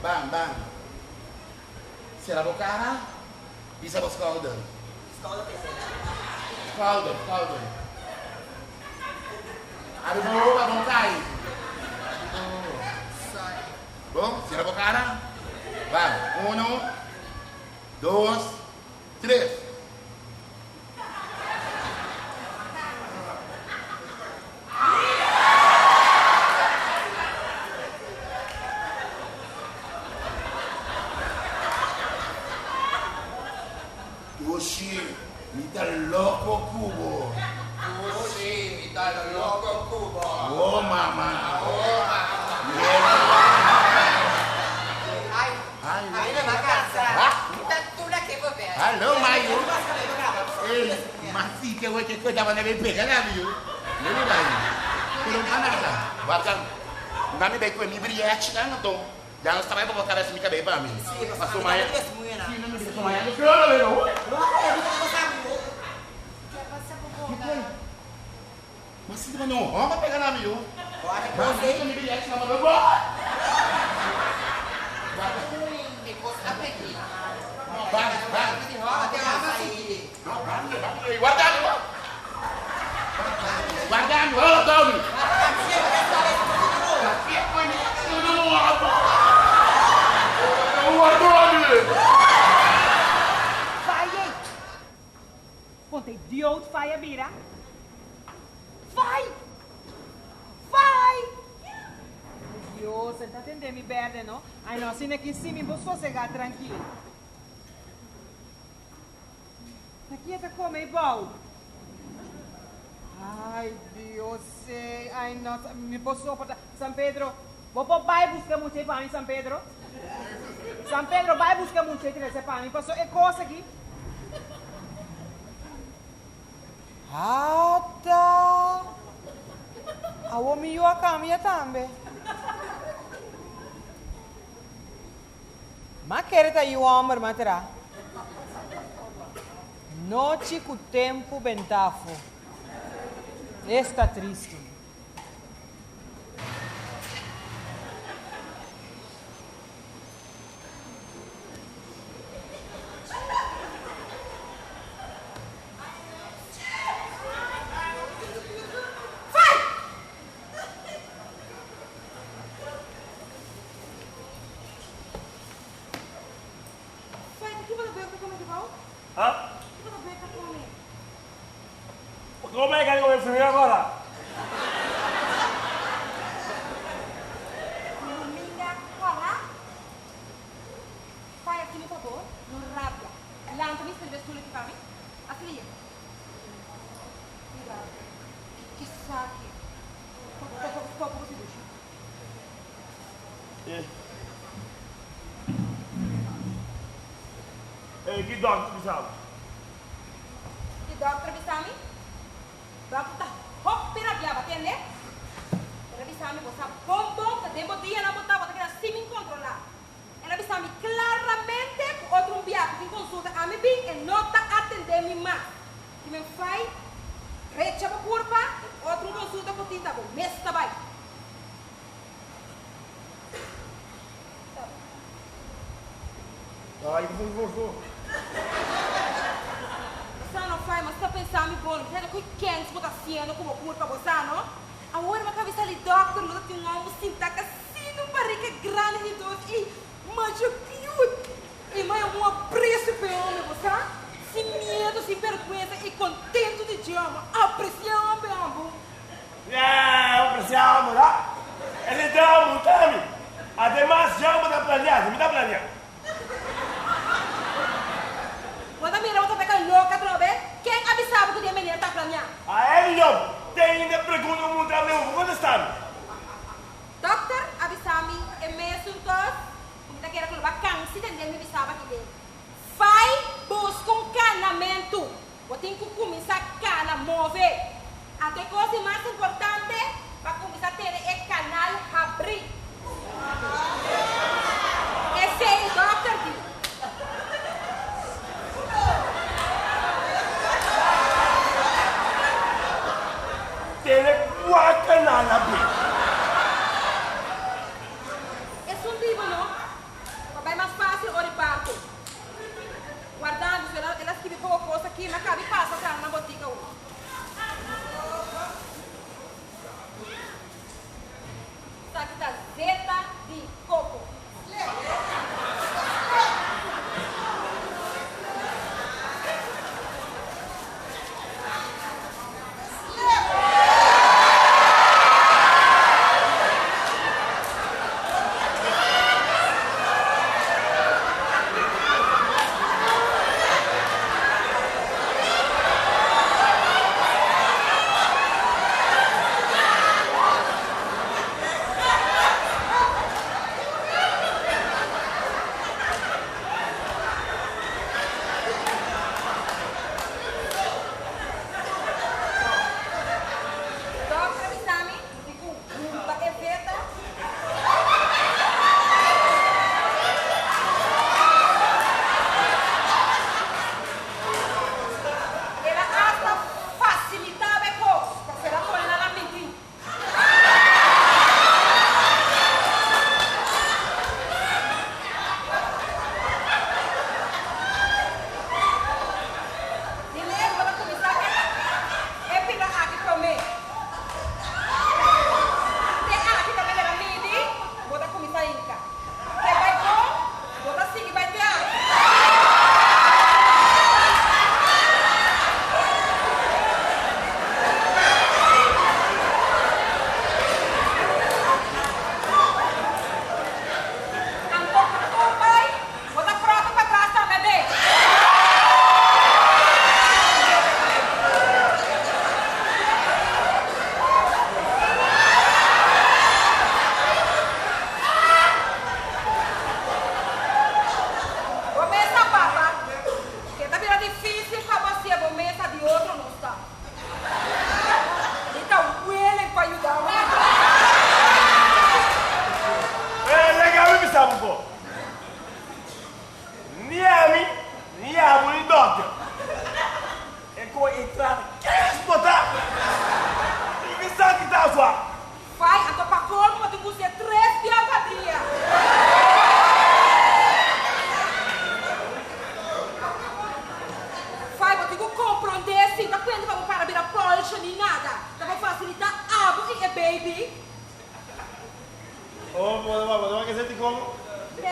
Ban, ban. Sera bo cara, bisa bo schouder. Schouder, schouder. Abi bo ropa bon kai. Bon, sera bo cara. Ban, uno, dos, tres. Dushi, mi ta loko ku bo. Dushi, mi ta loko ku bo. Oh mama. Oh mama. Ai, ai, mi a kansa. Ta tula ke bo bel. Hallo Mayu. Ey, mas si ke wou ke kota bo debe pega na mi yu. Lebe bai. Pero no nada. Wak na mi bai kue mi brièchinan anto ya nos ta bai pa bo kabes mi kabei pa mi. Paso maya. Si na mi paso maya. Mas si bo no hòmber pega na mi yu. Mas si ke mi brièchinan bo bo. Ban, ban. Guarda mi, guarda mi, oh, Tommy. Fai a bira? Fai! Fai! Dios, e ta tende mi berde, no? Ai no, asina ki si mi por sosegá trankil. Ta ki e ta kome ei bou? Ai, Dios, ei, ai no, mi por soportá. San Pedro, bo por bai buska mucha ei pa mi, San Pedro? San Pedro, bai buska mucha ei trese pa mi, paso e kos aki. Ata! Awor mi yu a kambia tambe. M'a kere ta yu hòmber, m'a tra. Nochi ku tempu bentafo. Esta tristu. Fai, ki bo ta bek ta kome di bou? Ha? Ki bo ta bek ta kome? Como é que ele come frio agora? Luminga kòrá. Fai aki mi fabor, no rabia. Lanta mi sirbi e stoel aki pa mi. Aslia. Mira, ki esaki? Poko bo si dushi. Eh. Eh, ki dokter bisa bo? Ki dokter bisa mi? Dokter ta hopi rabia, bo tende? El a bisa mi bo sa bon bon ta den bo dianan bo tabata keda sin mi kontrola. El a bisa mi klaramente ku otro un bia ku tin konsulta ami bin e no ta atende mi mas. Ki men fai recha bo kurpa e otro un konsulta ku tin ta bo mes ta bai. Ai, ku for for. Bo sa no fai, mas ta pensa mi bon. Mi ta ku kens bo ta hasiendo ku bo kurpa, bo sa no? Awor mi a kabisa li dokter, lo ta tin un homber sinta kasino un barriga grandi di dos i masha cute. I maya un aprecio pa e homber, bo sa? Sin miedo, sin berguensa i contento di dje homber. Aprecia homber, homber. Yeah, aprecia homber, ha? Esei ta homber, ta mi. Ademas, dje homber ta planea, si mi ta planea. Bo ta mira bo ta peka loka atrobe? Ken a bisa bo ku di e manera ta planeá? A Elio, ten hende pregunta un muntra mi, bo kontestá mi. Dokter a bisa mi e mesun kos ku mi ta kere ku lo ba kansi tende mi bisa bo aki den. Fai buska un kanamentu. Bo tin ku kuminsá kana, move. Anto e kos di mas importante pa kuminsá tene e kanal habrí. Esei e dòkter di. Tene kua kanal habrí? Esun di bo no pa bai mas fásil ora e parto. Guardando su, el a skibi poko kos aki, ma kabi pasa traha na botika awo. Esaki ta zeta di koko.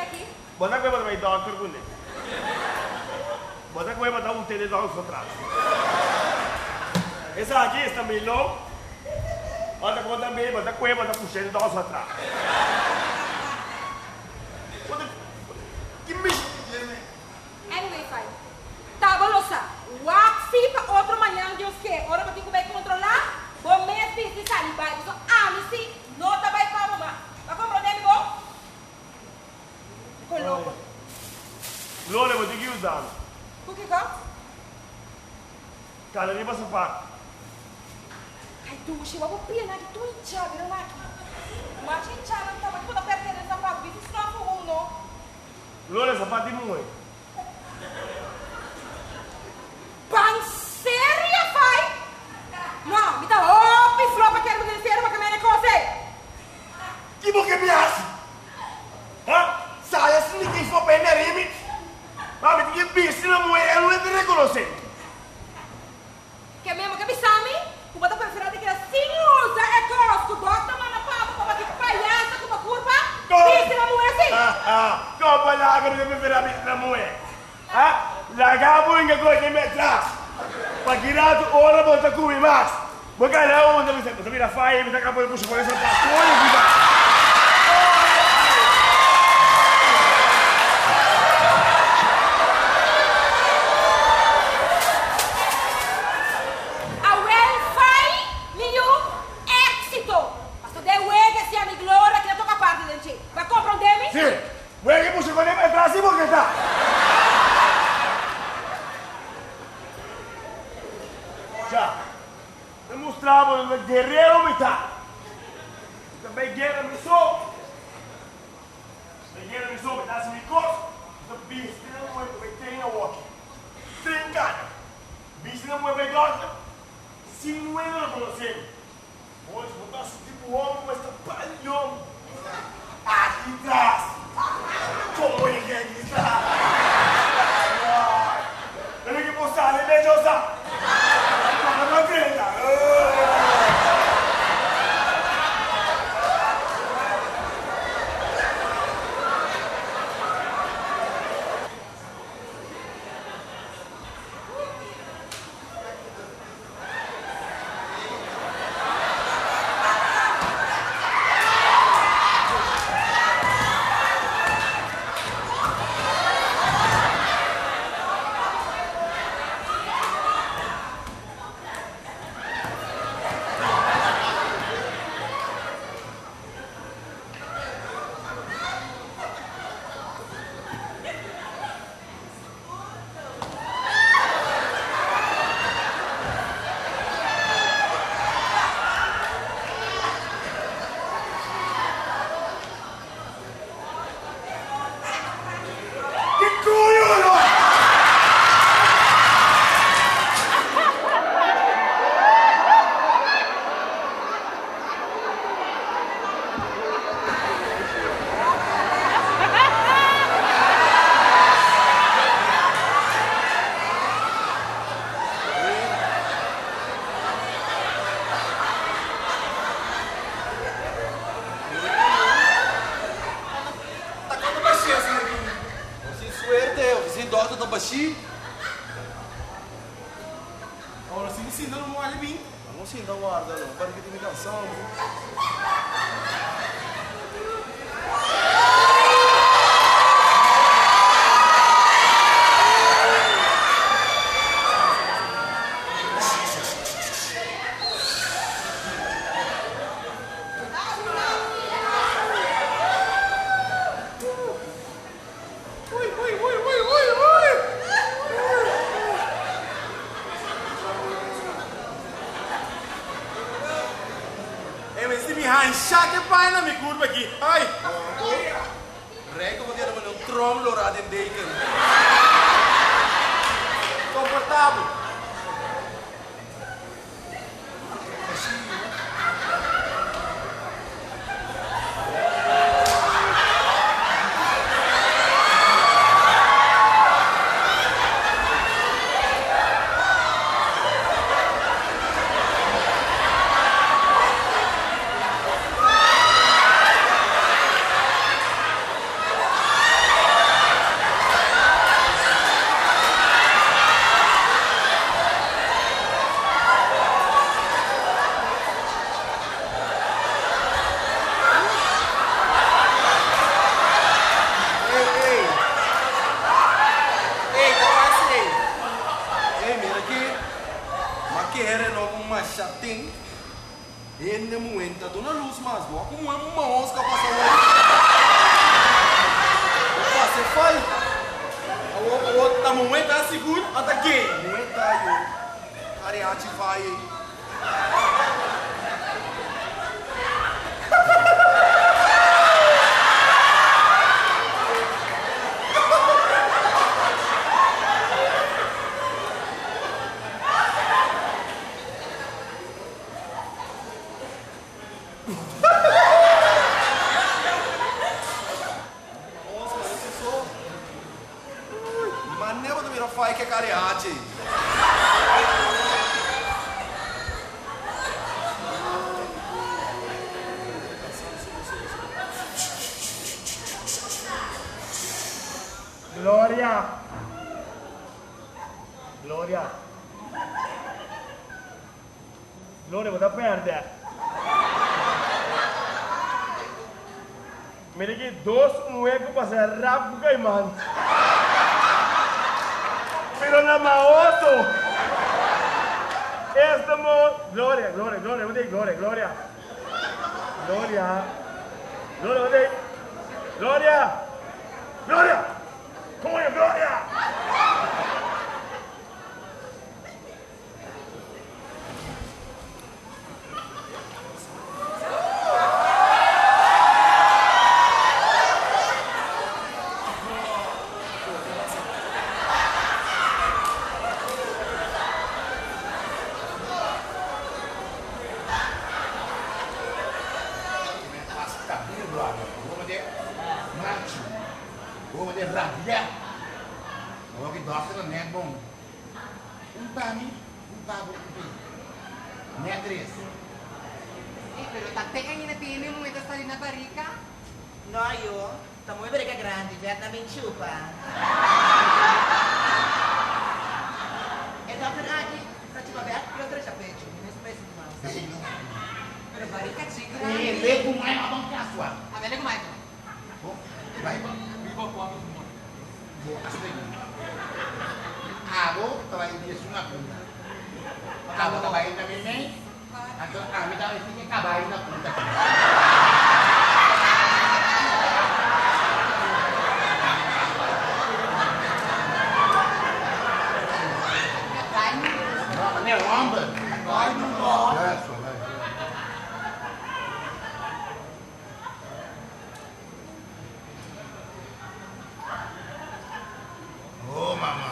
aki? Bo ta koe bo ta bai dòkter kuné. Bo ta koe bo ta ute den dòkter su atras. Esaki esta Milo. Bo ta koe tambe bo ta koe bo ta pusha den dòkter su atras. Bo ta ki mishi bo tiene? Anyway fai. Ta bo lo sa. Wak si pa otro mañan Dios ke ora bo tin ku bai kontrolá bo mes bisti sali bai pasobra ami si no ta bai pa bo mas. Bo a komprondé mi bon? Con loco. Gloria, bo tin ki usa mi. Cu kico? Cana riba sapato. Ay dushi, wak bo pianan aki tur hinchá, mira nan aki. Masha hinchá nan ta, bo ta perde den sapato, bisti straf gewoon no. Gloria, sapato di muhe. Ban serio fai? No, mi ta hopi flop pa kere bo den serio pa ke mene cos ey. Ki bo ke mi hasi? Ha? Saya si mi tin fopa e nariz mi. Ma mi tin ke bisti na muhe el no ta rekonosé. Ke memo ke bisa mi ku bo ta preferá di keda sin usa e kos ku dòkter manda pa bo pa bo ki payasa ku bo kurpa bisti na muhe si? Kon palabra mi ta preferá bisti na muhe? Ha? Laga bo inga koe den mi atras. Pa ki ratu ora bo ta ku mi mas. Bo gana unda mi sa, bo ta bira faya mi ta kaba di pusha por e sapat. Koño ki ba. Awel fai mi yu éxito. Paso den wega si ami gloria ki ta toka parti den dje. Bo a komprondé mi? Sí. Wega pusha con e atras si bo ke ta. Ja, mi mustra bo na guerrero mi ta. Mi ta bay guerra mi so. Bay guerra mi so, mi ta haci mi cos. Mi ta bisti na muhe, mi ta bay train awoki. Train cana. Bisti na muhe bay dokter. Sin muhe no reconoce mi. Hoje bo ta sinti bo homber mas ta palion aki tras. Como e ke aki tras? Pero ke bo sali medio sa. Para pa drenta. Ki koño lo? Ta kon ta bashí asina aki? Bo sin suerte, of sin dòkter ta bashí. Ora si mi sinta no moli bin. No sinta warda no, parece que tin mi cansao. Ui, ui, ui, ui, ui, ui! E mester mi hansha ke pai na mi kurpa aki. Ai! Rei como keda manda un trom lora den deken. Komportabel. Masha ten hende muhé ta duna lus mas bo a ku muhé mahos ka pasa wou bo pasa e fai awor awor ta muhé ta sigur a ta gay muhé ta yo kare hachi fai ei. Mane bo ta mira fai ke kare hachi. Gloria. Gloria. Gloria, bo ta pèrdè. Mira aki dos muhé ku pasa rap ku kaiman. Pero na maoso. Esta mo. Gloria, Gloria, Gloria, bo ta ei Gloria, Gloria. Gloria. Gloria, bo ta ei. Gloria. Gloria! Koño, Gloria! Un pa mi, un pa bo, un p'e. Net tres. Ey, pero ta te ainda tin e muhe ta sali na barika? No, yo. Ta muy barika grandi, vet na bin chupa. E dokter aki ta chupa vet y otro echa pecho. Mi mes mester di mas. Pero barika chi grandi. E le cu mai a ban casua. A ver, le cu mai. Bo, bai bo. Riba cua mi mor. Bo a spreña. Abo ta bai di esun a punta. Abo ta bai na meimei, anto ami ta bai fica cabai na punta aki. No, meneer homber. Eso, bai. Oh, mama.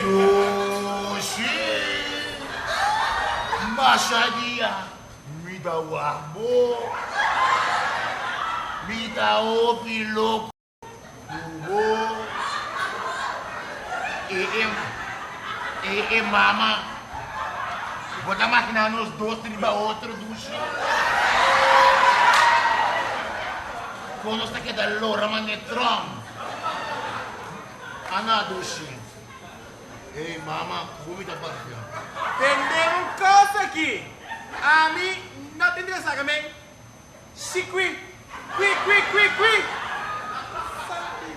Dushi Masha dia mi ta wak bo Mi ta hopi loko ku bo E e e e mama Bo ta magina nos dos riba otro dushi Kon nos ta keda lora mane tron. Ana dushi. Ey mama ku mi ta papia. Tende un kos aki, ami no ta interesá ka men si kwi, kwi kwi kwi kwi. Sabi.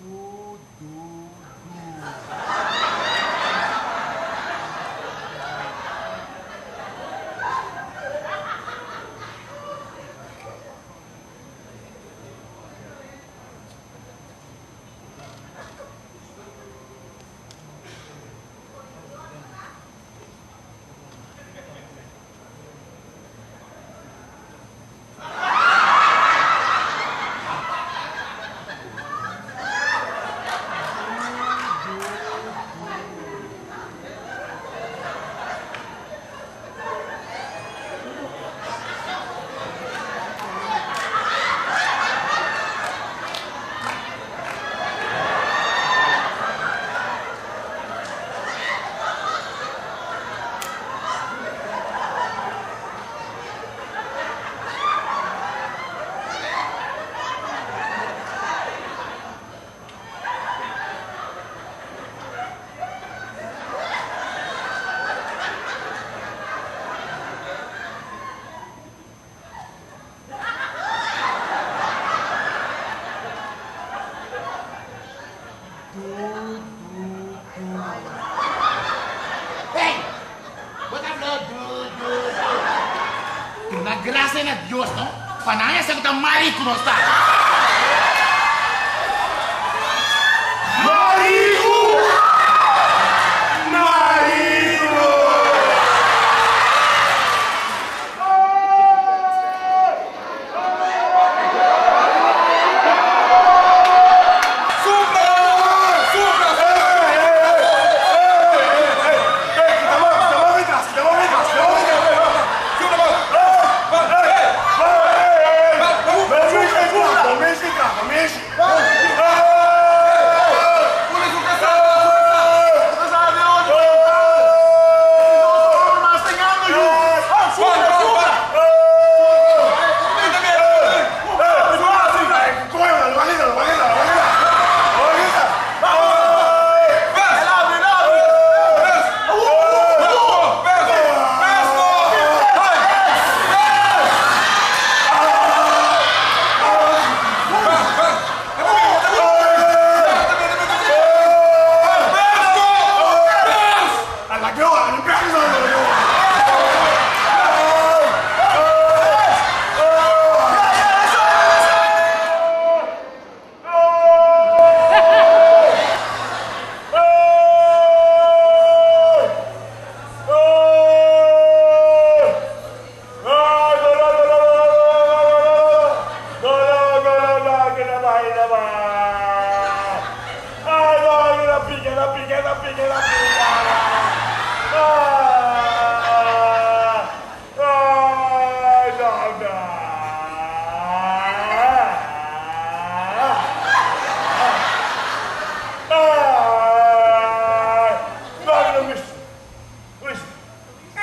Du, du, du. Pa nan haya sa ku ta mariku nos ta. Mariku! Mariku!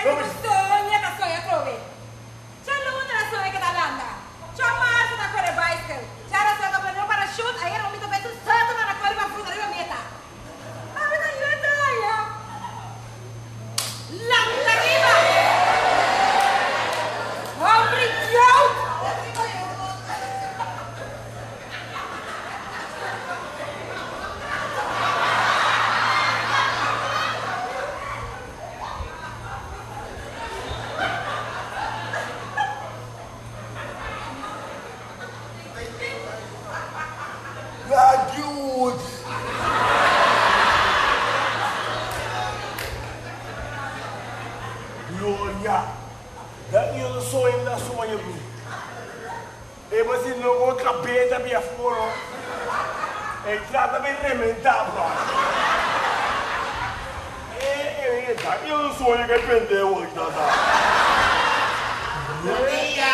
Kijk, soña ta soña atrobe. Djaluna a soña ku ta landa. Djamarsa ta kore baiskel. Djarason ta pone un parashut, ayera mi ta bai tur salto na kore pa fruta riba meta. Ami ta yu e traha. Lanta riba! Hombre idioot! Lagiud! Gloria! Dat yo no soña mi ta soña ku. E bo si no con cabeza bia foro. E trata mi rementa bro. E e e dat yo no soña ke pendejo aki ta ta. Bon dia!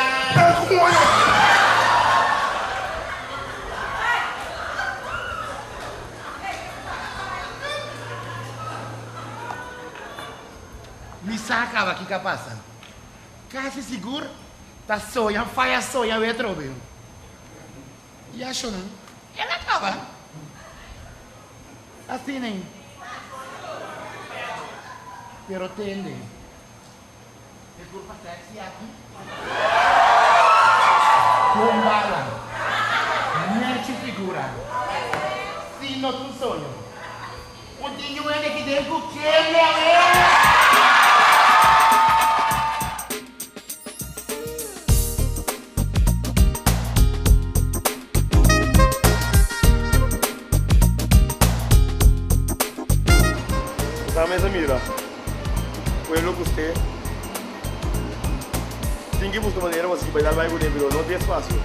Mi sa caba kico a pasa. Casi sigur ta soña faya soña wee atrobe. Ya shonan, el a caba. Asina ei. Pero tende, e curpa sexy aki. Bon bala. Nechi figura. Si no ta un soño. Un tin yu hende ki den ku kende awe. Sa mesa mira, pueblo ku ste tin ki buska manera pa sigui bai dal bai kuné pero no tin espasio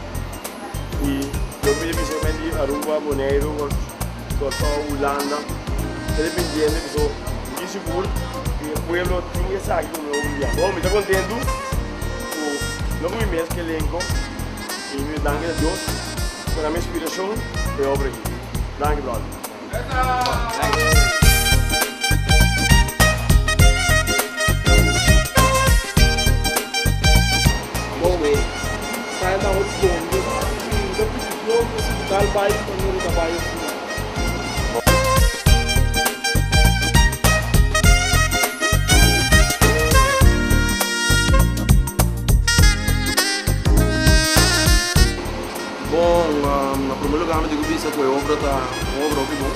i lo mi ta bisa men di Aruba, Boneiru, Kòrsou, Hulanda ta dependiendo paso mi tin sigur ku e pueblo tin esaki komo un dia. Bon mi ta kontentu ku no ku mi mes ku elenko i mi danki na Dios pa nan mi inspirashon pa e obra aki. Danki brother. Bon wey, kaya ta hopi bon. Mi ta pidi Dios pa sigui dal bai manera ta bai asina. Bon, na prome lugar mi tin ku bisa ku e obra ta un obra hopi bon.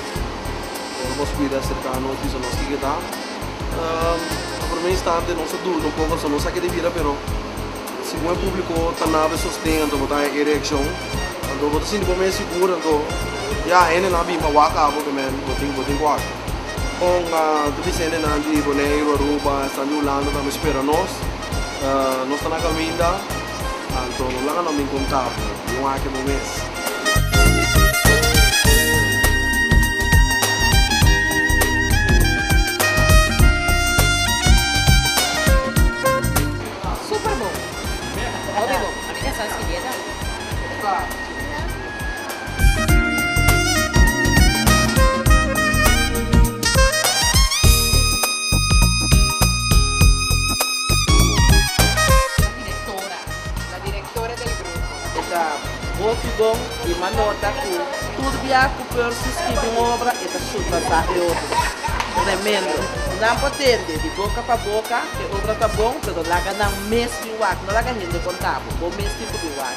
Ora nos bira aserká nos bisa nos kiko ta. Na prome instante nos a duda un poko, nos no sa ke ta bira pero. Segun e públiko ta na bo sosten anto bo ta haña e reakshon. Anto bo ta sinti bo mes sigur anto ya hendenan a bin pa wak abo ke men bo tin bo tin ku wak. Kon ta bisa hendenan di Boneiru, Aruba, esnan di Hulanda tambe spera nos. Nos ta na kaminda anto no laga nan bin konta bo, bin wak bo mes. Super bon. Hopi bon. Ami ta sa skibi e tambe. La directora, la directora del grupo. E ta hopi bon y m'a nota cu tur bia cu Percy scribi un obra e ta surpasa e otro. Tremendo. Nan por tende di boca pa boca e obra ta bon pero laga nan mes bin wak, no laga hende conta bo, bo mes tin cu bin wak.